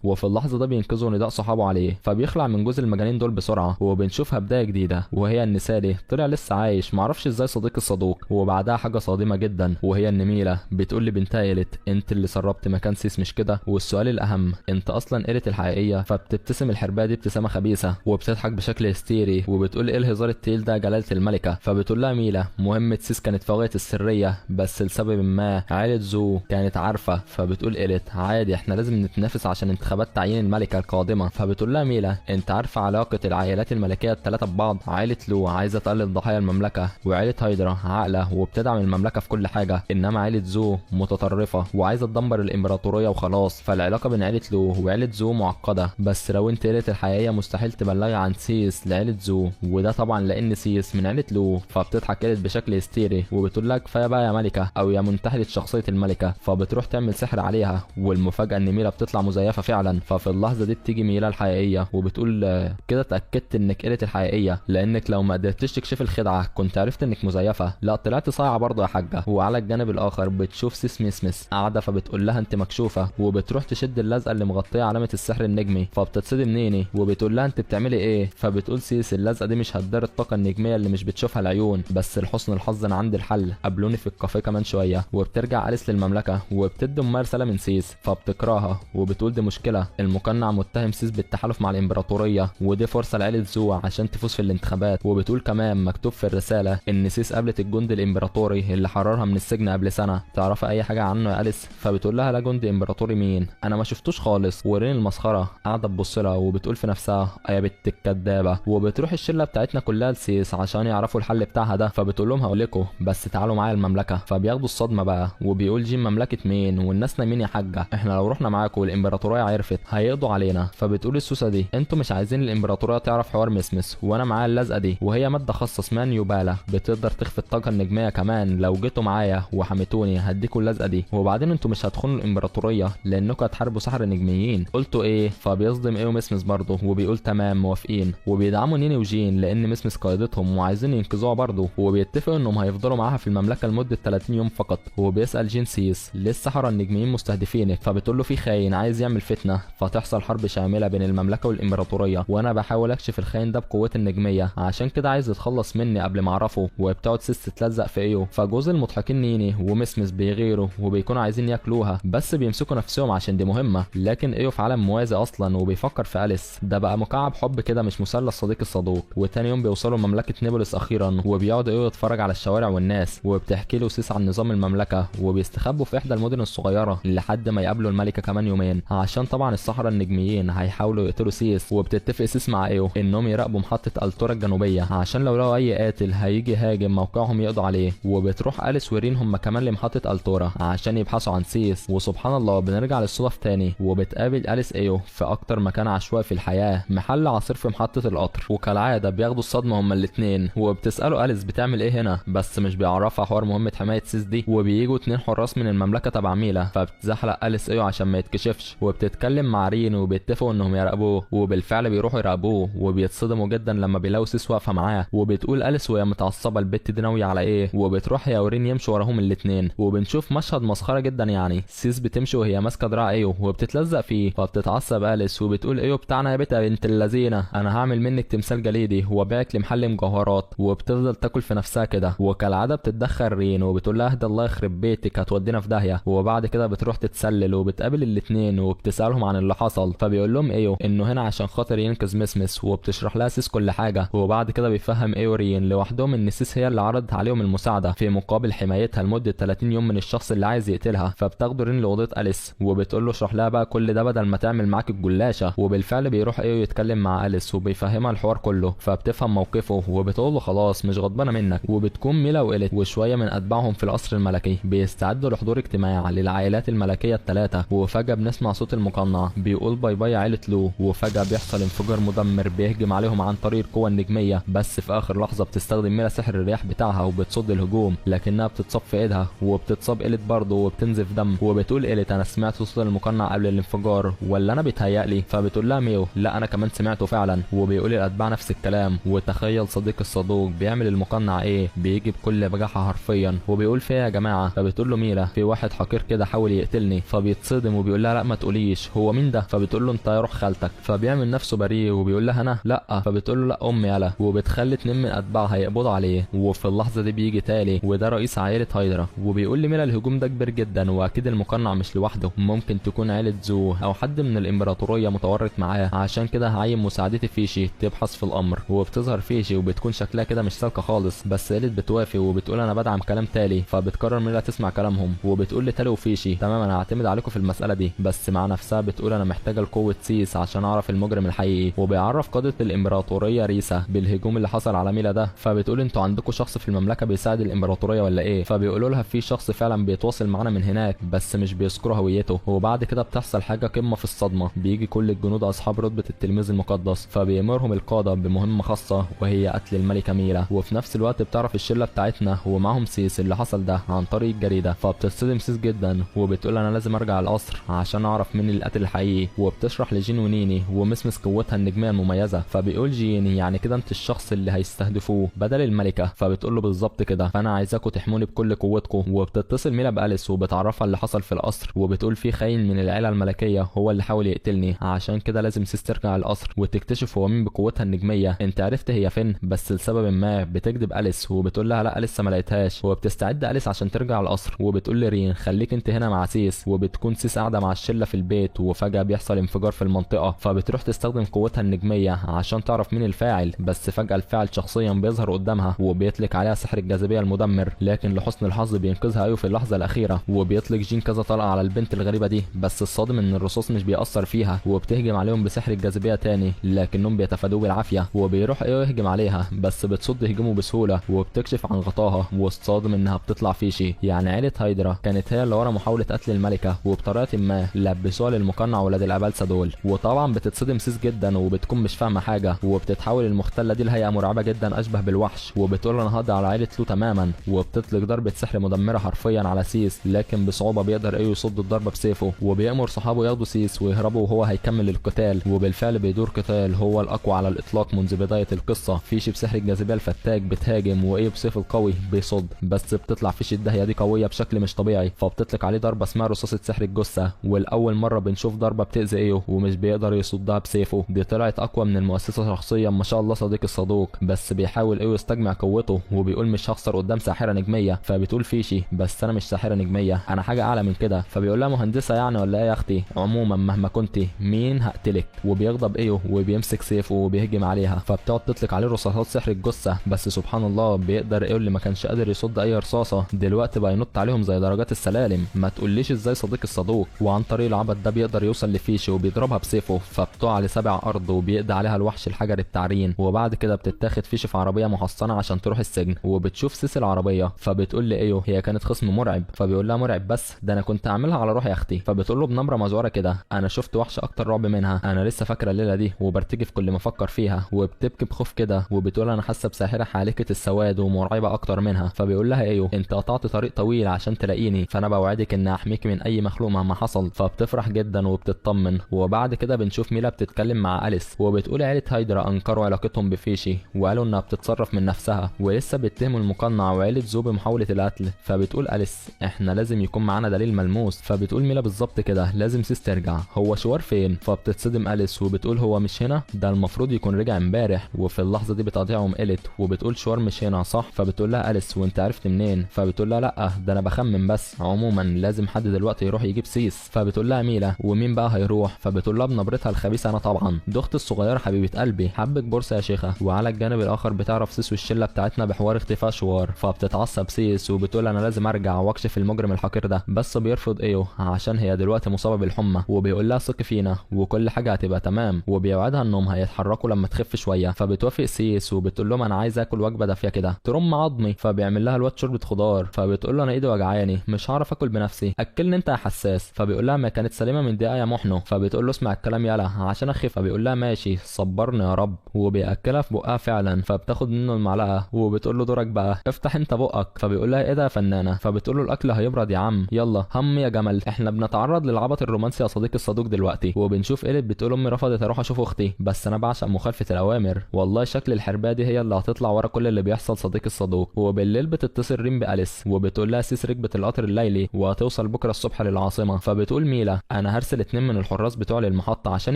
وفي اللحظة ده بينقذوا نداء صحابه عليه، فبيخلع من جوز المجانين دول بسرعة. وبنشوفها بداية جديدة، وهي ان سالي طلع لسه عايش معرفش ازاي صديق الصدوق. وبعدها حاجة صادمه جدا، وهي ان ميلا بتقول لبنتها إيلت انت اللي سربت مكان سيس مش كده؟ والسؤال الاهم انت اصلا إيلت الحقيقية؟ فبتبتسم الحربايه دي ابتسامة خبيثة وبتضحك بشكل هستيري وبتقول ايه الهزار التقيل ده يا جلاله الملكة؟ فبتقول لها ميلا مهمة سيس كانت في غاية السرية، بس لسبب ما عائلة زو كانت عارفه. فبتقول إيلت عادي احنا لازم نتنافس عشان انتخابات تعيين الملكة القادمة. فبتقول لها ميلا انت عارفه علاقة العائلات الملكية الثلاثة ببعض؟ عائلة لو عايزه تقلل ضحايا المملكة، وعائلة هايدرا عاقلة وبتدعم المملكة في كل حاجة، انما عائلة زو متطرفة وعايزه تدمر الامبراطورية وخلاص. فالعلاقه بين عائلة لو وعائلة زو معقدة، بس لو انت إيلت الحقيقية مستحيل تبلغي عن سيس لعائلة زو، وده طبعا لان سيس من عائلة لو. فبتضحك إيلت بشكل هستيري وبتقول لها كفاية بقى يا ملكه او يا منتحله شخصية الملكة. فبتروح تعمل سحر عليها، والمفاجاه ان ميلا بتطلع مزيفة فعلا. ففي اللحظة دي بتيجي ميلا الحقيقية وبتقول كده اتاكدت انك إيلت الحقيقية، لانك لو ما قدرتش تكشف الخدعه كنت عرفت انك مزيفة، لا طلعت صايعه برضه يا حاجة. وعلى الجانب الاخر بتشوف سيس مسمس قاعدة، فبتقول لها انت مكشوفة، وبتروح تشد اللزقه اللي مغطيه علامة السحر النجمي. فبتتصدم نيني وبتقول لها انت بتعملي ايه؟ فبتقول سيس اللزقه دي مش هتدار الطاقة النجميه اللي مش بتشوفها العيون، بس لحسن الحظ انا عندي الحل، قابلوني في الكافيه كمان شوية. وبترجع أليس للمملكة وبتدي امها رسالة من سيس، فبتقراها وبتقول دي مشكلة، المقنع متهم سيس بالتحالف مع الامبراطورية، ودي فرصة لعيلة زو عشان تفوز في الانتخابات. وبتقول كمان مكتوب في الرسالة ان سيس قابلت الجندي الامبراطوري اللي حررها من السجن قبل سنة، تعرفي اي حاجة عنه يا أليس؟ فبتقول لها لا جندي امبراطوري مين، انا ما شفتوش خالص. ورين المسخره قاعدة تبص لها وبتقول في نفسها I يا بنت الكدابه. وبتروح الشلة بتاعتنا كلها لسيس عشان يعرفوا الحل بتاعها ده، فبتقول لهم هقول لكم بس تعالوا معايا المملكة. فبياخدوا الصدمة بقى، وبيقول جين مملكة مين والناس نايمين يا حاجة، احنا لو رحنا معاكم والامبراطوريه عرفت هيقضوا علينا. فبتقول السوسه دي انتوا مش عايزين الامبراطورية تعرف حوار مسمس، وانا معايا اللزقه دي وهي مادة خاصة اسمها نيوبالا بتقدر تخفي الطاقة النجميه كمان، لو جيتوا معايا وحميتوني هديكوا اللزقه دي، وبعدين انتوا مش هتخونوا الامبراطورية لانكم هتحاربوا سحر نجميين، قلتوا ايه؟ فبيصدم ايه ومسمس برضه وبيقول تمام موافقين، وبيدعموا نيني وجين لان مسمس قائدتهم وعايزين ينقذوها برضه، وبيتفقوا انهم هيفضلوا معاها في المملكة لمدة 30 يوم فقط. وبيسال جين سيس ليه السحرة النجميين مستهدفينك؟ فبتقول له في خاين عايز يعمل فتنة فتحصل حرب شاملة بين المملكة والامبراطوريه، وانا بحاول اكشف الخاين ده بقوتي النجميه عشان كده عايز يتخلص مني قبل ما اعرفه. وبتقعد سيس تتلزق في ايو، فجوز المضحكين نيني ومسمس بيغيروا وبيكونوا عايزين ياكلوها بس بيمسكوا نفسهم عشان دي مهمة، لكن ايو في عالم موازي اصلا وبيفكر في اليس، ده بقى مكعب حب كده مش مثلث صديق الصدوق. وتاني يوم بيوصلوا مملكة نيبولس اخيرا، وبيقعد ايو يتفرج على الشوارع والناس، وبتحكي له سيس عن نظام المملكة، وبيستخبوا في احدى المدن الصغيرة لحد ما يقابلوا الملكة كمان يومين عشان طبعا السحرة النجميين هيحاولوا يقتلوا سيس. وبتتفق سيس مع ايو انهم يراقبوا محطة التورا الجنوبية عشان لو لقوا اي قاتل هيجي هاجم موقعهم يقضوا عليه. وبتروح اليس ورين هم كمان لمحطه التورا عشان يبحثوا عن سيس. وسبحان الله بنرجع للصدف تاني، وبتقابل اليس ايو في اكتر مكان عشوائي في الحياة، محل عصير في محطة القطر، وكالعادة بياخدوا الصدمة هما الاثنين. وبتساله اليس بتعمل ايه هنا، بس مش بيعرفها حوار مهمة حماية سيس دي. وبييجوا اتنين حراس من المملكة تبع ميلا، فبتزحلق اليس ايو عشان ما يتكشفش، وبتتكلم مع رين وبيتفقوا انهم يراقبوه، وبالفعل بيروحوا يراقبوه وبيتصدموا جدا لما بيلاقوا سيس واقفة معاه. وبتقول اليس وهي متعصبه البت دي ناوية على ايه، وبتروح يا ورين يمشوا وراهم الاثنين. وبنشوف مشهد مسخرة جدا، يعني سيس بتمشي وهي ماسكه دراع ايو وبتتلزق فيه، فبتتعصب اليس وبتقول ايو بتاعنا يا بت يا بنت اللذينه، انا هعمل منك تمثال جليدي وابيعك لمحل مجوهرات. وبتفضل تاكل في نفسها كده، وكالعادة بتتدخل رين وبتقول لها اهدى الله يخرب بيتك هتودينا في داهية. وبعد كده بتروح تتسلل وبتقابل الاثنين وبتسالهم عن اللي حصل، فبيقول لهم ايو انه هنا عشان خاطر ينقذ مسمس، وبتشرح لها سيس كل حاجة. وبعد كده بيفهم ايو رين لوحدهم ان سيس هي اللي عرضت عليهم المساعدة في مقابل حمايتها لمدة 30 يوم من الشخص اللي عايز يقتلها. فبتاخده رين لاوضه اليس وبتقول له اشرح لها بقى كل ده بدل ما تعمل معاك الجلاشه. وبالفعل بيروح ايو يتكلم مع اليس وبيفهمها الحوار كله، فبتفهم موقفه وبتقول له خلاص مش غضبانه منك. وبتكون ميلا وإليت وشوية من اتباعهم في القصر الملكي بيستعدوا لحضور اجتماع للعائلات الملكية الثلاثة، وفجاة بنسمع صوت المقنع بيقول bye bye عائلة لو. وفجاة بيحصل انفجار مدمر بيهجم عليهم عن طريق القوة النجميه، بس في اخر لحظة بتستخدم ميلا سحر الرياح بتاعها وبتصد الهجوم، لكنها بتتصاب في ايدها وبتتصاب إليت برضه وبتنزف دم. وبتقول إليت انا سمعت صوت المقنع قبل الانفجار ولا انا بيتهيألي؟ فبتقول لها ميو لا انا كمان سمعته فعلا. وبيقول الاتباع نفس الكلام. وتخيل صديق الصدوق بيعمل المقنع ايه، بيجي بكل بجاحه حرفيا وبيقول فيها يا جماعة؟ فبتقول له ميلا في واحد حقير كده حاول يقتلني. فبيتصدم وبيقول لها لا ما تقوليش هو مين ده؟ فبتقول له انت يا روح خالتك. فبيعمل نفسه بريء وبيقول لها انا لا، فبتقول له لا امي يلا، وبتخلي اتنين من اتباعها يقبضوا عليه. وفي اللحظة دي بيجي تالي وده رئيس عائلة هايدرا، وبيقول لميلا الهجوم ده كبير جدا واكيد المقنع مش لوحده، ممكن تكون عائلة زو او حد من الامبراطورية متورط معاه، عشان كده هعين مساعدتي فيشي تبحث في الامر. وبتظهر فيشي وبتكون شكلها كده مش سالكة خالص، بس إليت بتوافق وبتقول انا بدعم كلام تالي، فبتقرر ميلا تسمع كلامهم وبتقول لتالي وفيشي تمام انا هعتمد عليكم في المسالة دي، بس مع نفسها بتقول انا محتاجه لقوه سيس عشان اعرف المجرم الحقيقي. وبيعرف قاده الامبراطورية ريسا بالهجوم اللي حصل على ميلا ده، فبتقول انتوا عندكم شخص في المملكة بيساعد الامبراطورية ولا ايه؟ فبيقولوا لها في شخص فعلا بيتواصل معانا من هناك بس مش بيذكروا هويته. وبعد كده بتحصل حاجة قمة في الصدمة، بيجي كل الجنود اصحاب رتبه التلميذ المقدس، فبيأمرهم القادة بمهمة خاصة وهي قتل الملكة ميلا. وفي نفس الوقت بتعرف الشلة بتاعتنا ومعاهم سيس اللي حصل ده عن طريق الجريدة، فبتصدم سيس جدا وبتقول انا لازم ارجع القصر عشان اعرف مين القاتل الحقيقي. وبتشرح لجين ونيني ومسمس قوتها النجميه المميزة، فبيقول جين يعني كده انت الشخص اللي هيستهدفوه بدل الملكة، فبتقول له بالظبط كده، فانا عايزاكم تحموني بكل قوتكم. وبتتصل ميلا باليس وبتعرفها اللي حصل في القصر، وبتقول في خاين من العيلة الملكية هو اللي حاول يقتلني، عشان كده لازم سيس ترجع القصر وتكتشف هو مين بقوتها النجميه. انت عرفت هي فين؟ بس لسبب ما بتكذب اليس وبتقول لها لا لسه ما لقيتهاش. وبتستعد اليس عشان ترجع القصر وبتقول لرين خليك انت هنا مع سيس. وبتكون سيس قاعدة مع الشلة في البيت، وفجاة بيحصل انفجار في المنطقة، فبتروح تستخدم قوتها النجميه عشان تعرف مين الفاعل، بس فجاة الفاعل شخصيا بيظهر قدامها وبيطلق عليها سحر الجاذبية المدمر، لكن لحسن الحظ بينقذها ايو في اللحظة الاخيرة. وبيطلق جين كذا طلقه على البنت الغريبة دي، بس الصادم ان الرصاص مش بيأثر فيها، وبتهجم عليهم بسحر الجاذبية تاني، تاني لكنهم بيتفادوه بالعافية، وبيروح ايو يهجم عليها بس بتصد هجومه بسهولة وبتكشف عن غطاها وتصادم انها بتطلع فيشي. يعني عيله هايدرا كانت هي اللي ورا محاولة قتل الملكة، وبطريقة ما لبسوها للمقنع ولاد الابلسه دول. وطبعا بتتصدم سيس جدا وبتكون مش فاهمه حاجة، وبتتحول المختله دي لهيئة مرعبة جدا اشبه بالوحش، وبتقول انا هقضي على عيله لو تماما، وبتطلق ضربه سحر مدمرة حرفيا على سيس، لكن بصعوبة بيقدر ايو يصد الضربة بسيفه، وبيأمر صحابه ياخدوا سيس ويهربوا وهو هيكمل القتال. وبالفعل بيدور قتال هو الاقوى على الاطلاق منذ بداية القصة. فيشي بسحر الجاذبية الفتاك بتهاجم، وايه بسيف القوي بيصد، بس بتطلع فيشي الداهيه دي قوية بشكل مش طبيعي، فبتطلق عليه ضربه اسمها رصاصة سحر الجثة، والاول مرة بنشوف ضربه بتاذي ايو ومش بيقدر يصدها بسيفه. دي طلعت اقوى من المؤسسة شخصيا ما شاء الله صديق الصدوق. بس بيحاول ايو يستجمع قوته وبيقول مش هخسر قدام ساحرة نجميه، فبتقول فيشي بس انا مش ساحرة نجميه، انا حاجة اعلى من كده. فبيقول لها مهندسه يعني ولا ايه يا اختي؟ عموما مهما كنتي مين هقتلك. وبيغضب ايو وبيمسك سيفه وبيهجم عليها، فبتقعد تطلق عليه رصاصات سحر الجثة، بس سبحان الله بيقدر ايو اللي ما كانش قادر يصد اي رصاصة دلوقتي بقى ينط عليهم زي درجات السلالم. ما تقوليش ازاي صديق الصدوق. وعن طريق العبط ده بيقدر يوصل لفيشي وبيضربها بسيفه، فبتقع لسبع ارض وبيقضي عليها الوحش الحجري بتاع رين. وبعد كده بتتاخد فيشي في عربية محصنة عشان تروح السجن، وبتشوف سيس العربية، فبتقول لايو هي كانت خصم مرعب، فبيقول لها مرعب بس ده انا كنت اعملها على روحي يا اختي. فبتقول له بنبره مزوره كده انا شفت وحش اكتر رعب منها، انا لسه فاكره الليلة دي وبرتجف كل ما افكر فيها. وبتبكي بخوف كده وبتقول انا حاسه بساحره حالكه السواد ومرعبه اكتر منها. فبيقول لها ايو انت قطعت طريق طويل عشان تلاقيني، فانا بوعدك ان احميك من اي مخلوق مهما حصل. فبتفرح جدا وبتطمن. وبعد كده بنشوف ميلا بتتكلم مع اليس وبتقول عيله هايدرا انكروا علاقتهم بفيشي وقالوا انها بتتصرف من نفسها، ولسه بيتهموا المقنع وعيلة زو بمحاولة القتل. فبتقول اليس احنا لازم يكون معانا دليل ملموس. فبتقول ميلا بالظبط كده لازم سيس ترجع، هو شوار فين؟ فبتتصدم اليس وبتقول هو مش هنا، ده المفروض يكون رجع امبارح. وفي اللحظة دي بتقاطعهم إليت وبتقول شوار مش هنا صح؟ فبتقول لها اليس وانت عرفت منين؟ فبتقول لها لا ده انا بخمن بس، عموما لازم حد دلوقتي يروح يجيب سيس. فبتقول لها ميلا ومين بقى هيروح؟ فبتقول لها بنبرتها الخبيثة انا طبعا، دي اختي الصغيرة حبيبه قلبي، حبك بورصة يا شيخه. وعلى الجانب الاخر بتعرف سيس والشله بتاعتنا بحوار اختفاء شوار، فبتتعصب سيس وبتقول انا لازم ارجع واكشف المجرم الحقير ده، بس بيرفض ايو عشان هي دلوقتي مصابه بالحمى، وبيقول لها ثقي فينا وكل حاجة هتبقى تمام، وبيوعدها انهم هيتحركوا لما تخف شوية. فبتوافق سيس وبتقول لهم انا عايزه اكل وجبة دافيه كده ترم عظمي. فبيعمل لها الواد شوربة خضار، فبتقول له انا ايدي وجعاني مش هعرف اكل بنفسي، اكلني انت يا حساس. فبيقول لها ما كانت سليمة من دقيقة يا محنو. فبتقول له اسمع الكلام يلا عشان اخف. فبيقول لها ماشي صبرني يا رب، وبياكلها في بقها فعلا. فبتاخد منه المعلقة وبتقول له دورك بقى افتح انت بقك. فبيقول لها ايه ده يا فنانة؟ فبتقول له الاكل هيبرد يا عم، يلا هم يا جمل احنا بنتعرض للعبط الرومانسي يا صديقي الصدوق دلوقتي. وبنشوف إليت بتقول امي رفضت اروح اشوف اختي، بس انا بعشق مخالفة الاوامر، والله شكل الحربايه دي هي اللي هتطلع ورا كل اللي بيحصل صديقي الصدوق. وبالليل بتتصل ريم باليس وبتقول لها سيس ركبت القطر الليلي وهتوصل بكره الصبح للعاصمه. فبتقول ميلا انا هرسل 2 من الحراس بتوع للمحطه عشان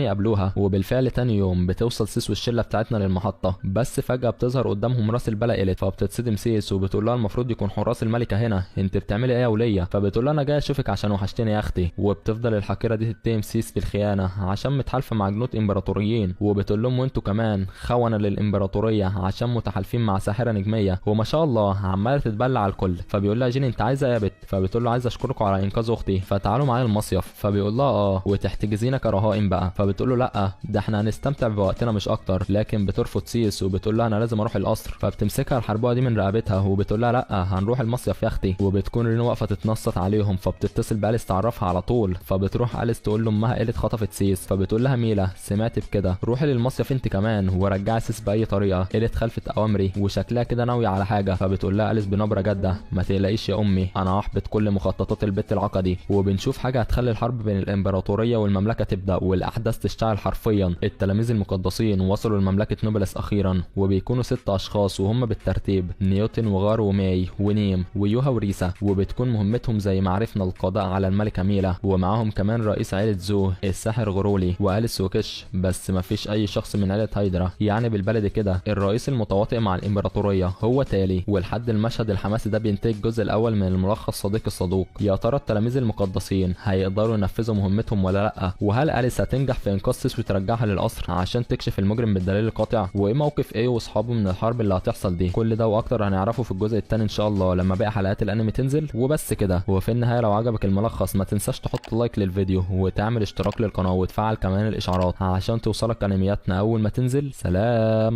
يقابلوها. وبالفعل تاني يوم بتوصل سيس والشله بتاعتنا للمحطه، بس فجاة بتظهر قدامهم راس البلا إليت. فبتتصدم سيس وبتقول لها المفروض يكون حراس الملكة هنا، انت بتعملي ايه يا وليه؟ فبتقول لها انا جاية اشوفك عشان وحشتني يا اختي. وبتفضل الحقيرة دي تتهم سيس بالخيانة عشان متحالفه مع جنود امبراطوريين، وبتقول لهم وانتوا كمان خونه للامبراطوريه عشان متحالفين مع ساحرة نجميه، وما شاء الله عماله تتبلى على الكل. فبيقول لها جيني انت عايزه ايه يا بت؟ فبتقول له عايزه اشكركم على انقاذ اختي، فتعالوا معايا المصيف. فبيقول لها اه وتحتجزينا كرهائن بقى؟ فبتقول له لا ده احنا هنستمتع بوقتنا مش اكتر. لكن بترفض سيس وبتقول لها انا لازم اروح القصر. فبتمسكها الحربوقه دي من رقبتها وبتقول لها لا هنروح المصيف يا اختي. وبتكون رين واقفة تتنصت عليهم، فبتتصل باليس تعرفها على طول. فبتروح اليس تقول لامها إليت خطفت سيس. فبتقول لها ميلا سمعت بكده، روحي للمصيف انت كمان ورجعي سيس باي طريقه، إليت خلفت اوامري وشكلها كده ناوية على حاجة. فبتقول لها اليس بنبره جاده ما تقلقيش يا امي انا هحبط كل مخططات البت العقدي. وبنشوف حاجة هتخلي الحرب بين الامبراطورية والمملكة تبدا والاحداث تشتعل حرفيا. التلاميذ المقدسين وصلوا لمملكه نوبلس اخيرا، وبيكونوا 6 اشخاص وهم بالترتيب نيوتن وغار وماي ونيم ويوها وريسا. وبتكون مهمتهم زي ما عرفنا القضاء على الملكة ميلا، ومعاهم كمان رئيس عيله زو الساحر غرولي واليس وكش، بس مفيش اي شخص من عيله هايدرا. يعني بالبلد كده الرئيس المتواطئ مع الامبراطورية هو تالي. ولحد المشهد الحماسي ده بينتهي الجزء الاول من الملخص صديق الصدوق. يا ترى التلاميذ المقدسين هيقدروا ينفذوا مهمتهم ولا لا؟ وهل اليس هتنجح في انقاذ سيس وترجعها للقصر عشان تكشف المجرم بالدليل القاطع؟ وايه موقف ايه واصحابه من الحرب اللي هتحصل دي؟ كل ده واكتر هنعرفه في الجزء الثاني ان شاء الله لما باقي حلقات الانمي تنزل. وبس كده. وفي النهاية لو عجبك الملخص ما تنساش تحط like للفيديو وتعمل اشتراك للقناة وتفعل كمان الاشعارات عشان عشان توصلك انمياتنا اول ما تنزل. سلام.